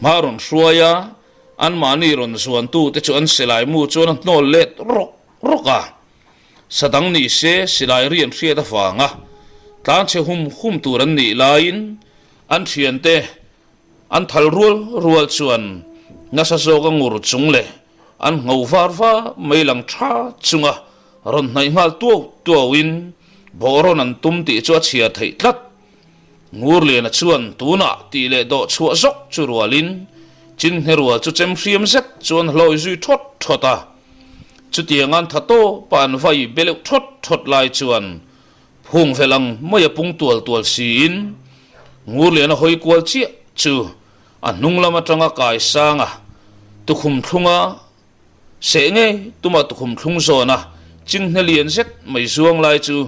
Hma rawn hruai a, anmahni rawn zuantute chu an silai mu chuan a hnawl let rawk rawk a. Sa dang ni se silai ri an hriat avanga tlanchhe hum hum tur an nih laiin an thiante an thal rual rual chuan nasa zawka ngur chung leh an ngho var va mai lang tha chunga rawn hnaih nghal tuau tuauin bawhrawn an tum tih chu a chhiar theih tlat. Ngurliana chuan tunah tih leh dawh chhuah zawk chu rualin Chinhne rual chu chem hriam zet chuan hlawi zui thawt thawt a. Chutiang an tha tawpa an vai be leuh thawt thawt lai chuan phung vel ang mai a pung tual tual siin Ngurliana hawi kual chiah chu a hnung lam atanga kai sang a, tukhum thlunga seh ngei tuma tukhum thlung zawn a Chinhne lian zet mai zuang lai chu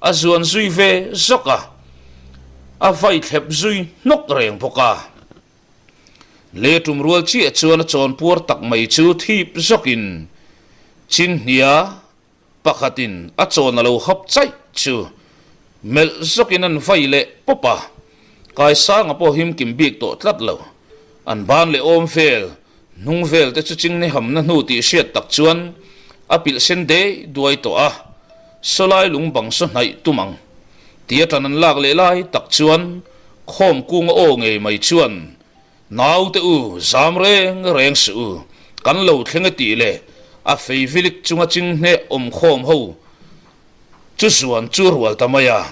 A zuan zui ve zawk a, a vai thlep zui hnawk reng bawk a. Le tum rual chiah chuan a chawn puar tak mai chu thip zawkin Chinhnia pakhatin a chawn a lo hap chaih chu melh zawkin an vai leh pawp a, Kaisanga pawh him kim bik tawh tlat lo. An ban leh awm vel, hnung vel te chu Chinghne hamna hnu tih hriat tak chuan a pilh sen dei duai tawh a, Sawlai lung bang saw hnaih tum ang tia tan an lak leh lai tak chuan khawm kunga aw ngei mai chuan, Naute u, zam reng reng suh u, kan lo thleng e tih leh a fei vilik chunga Chinghne awm khawm ho chu zuan chu rual ta mai a.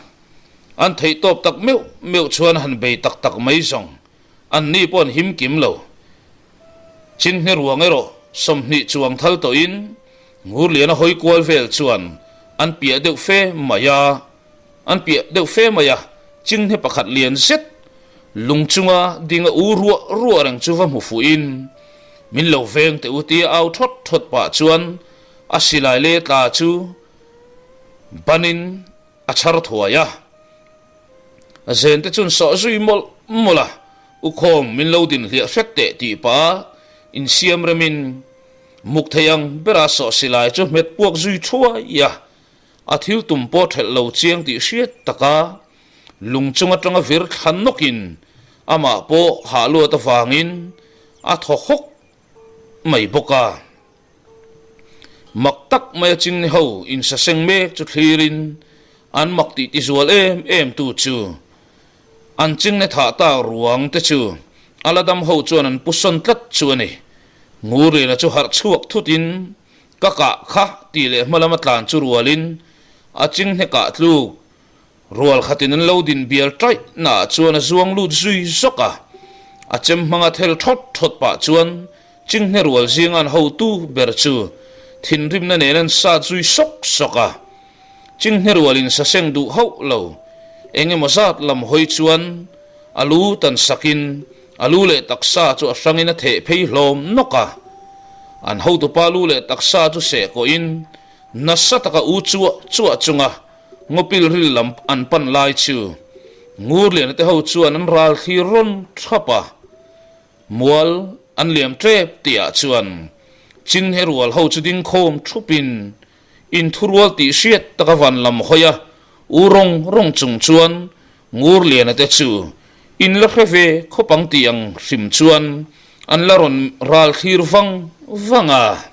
An theih tawp tak meuh meuh chuan han bei tak tak mai zawng an ni pawh an him kim lo. Chinhne ruang erawh 20 chuang thal tawhin Ngurliana hawi kual vel chuan an piah deuh fe mai a, an piah deuh fe mai a, Chinhne pakhat lian zet lung chunga ding a u ruah ruah reng chu va hmu fuhin min lo veng teh u tia au thawt thawt pah chuan a silai le tla chu banin A chhar thuai a, a zen te chuan sawh zui mawlh mawlh a, U Khawm min lo din hliah hret teh tih pah insiam remin muk thei ang bera sawh silai chu hmet puak zui thuai a, a thil tum pawh thelh lo chiang tih hriat taka lung chung atanga vir thla nawkin amah pawh hah luat avangin a thaw hawk mai bawk a. Mak tak mai a chingni ho insaseng mek chu thlirin an mak tih tizual em em tu chu an chingne thah tak ruang te chu a la dam ho chuan an pu sawn tlat chu a ni. Ngurliana chu harh chhuak thutin ka kah kha tih leh hma lama tlan chu rualin a chinghne kah tluk Rual khatin an lo din bial taih naah chuan a zuang lut zui zawk a, a chem hmanga thel thawt thawt pah chuan Chinghne rual zinga an hotu ber chu thinrimna nen an sat zui sawk sawk a. Chinghne rualin saseng duh hauh lo eng emaw zat lam hawi chuan a lu tan sakin a lu leh taksa chu a hrangin a theh phei hlawm nawk a. An hotupa lu leh taksa chu seh kawhin nasa taka u chuah chuah chunga Ngawpil ril lam an pan lai chu Ngurliana te ho chuan an ral thlir rawn thap a, mual an liam tep tihah chuan Chinhe rual ho chu ding khawm thupin inthurual tih hriat taka van lam hawi a, u rawng rawng chung chuan Ngurliana te chu in la hre ve khawp ang tih ang hrim chuan an la rawn ral thlir vang vang a.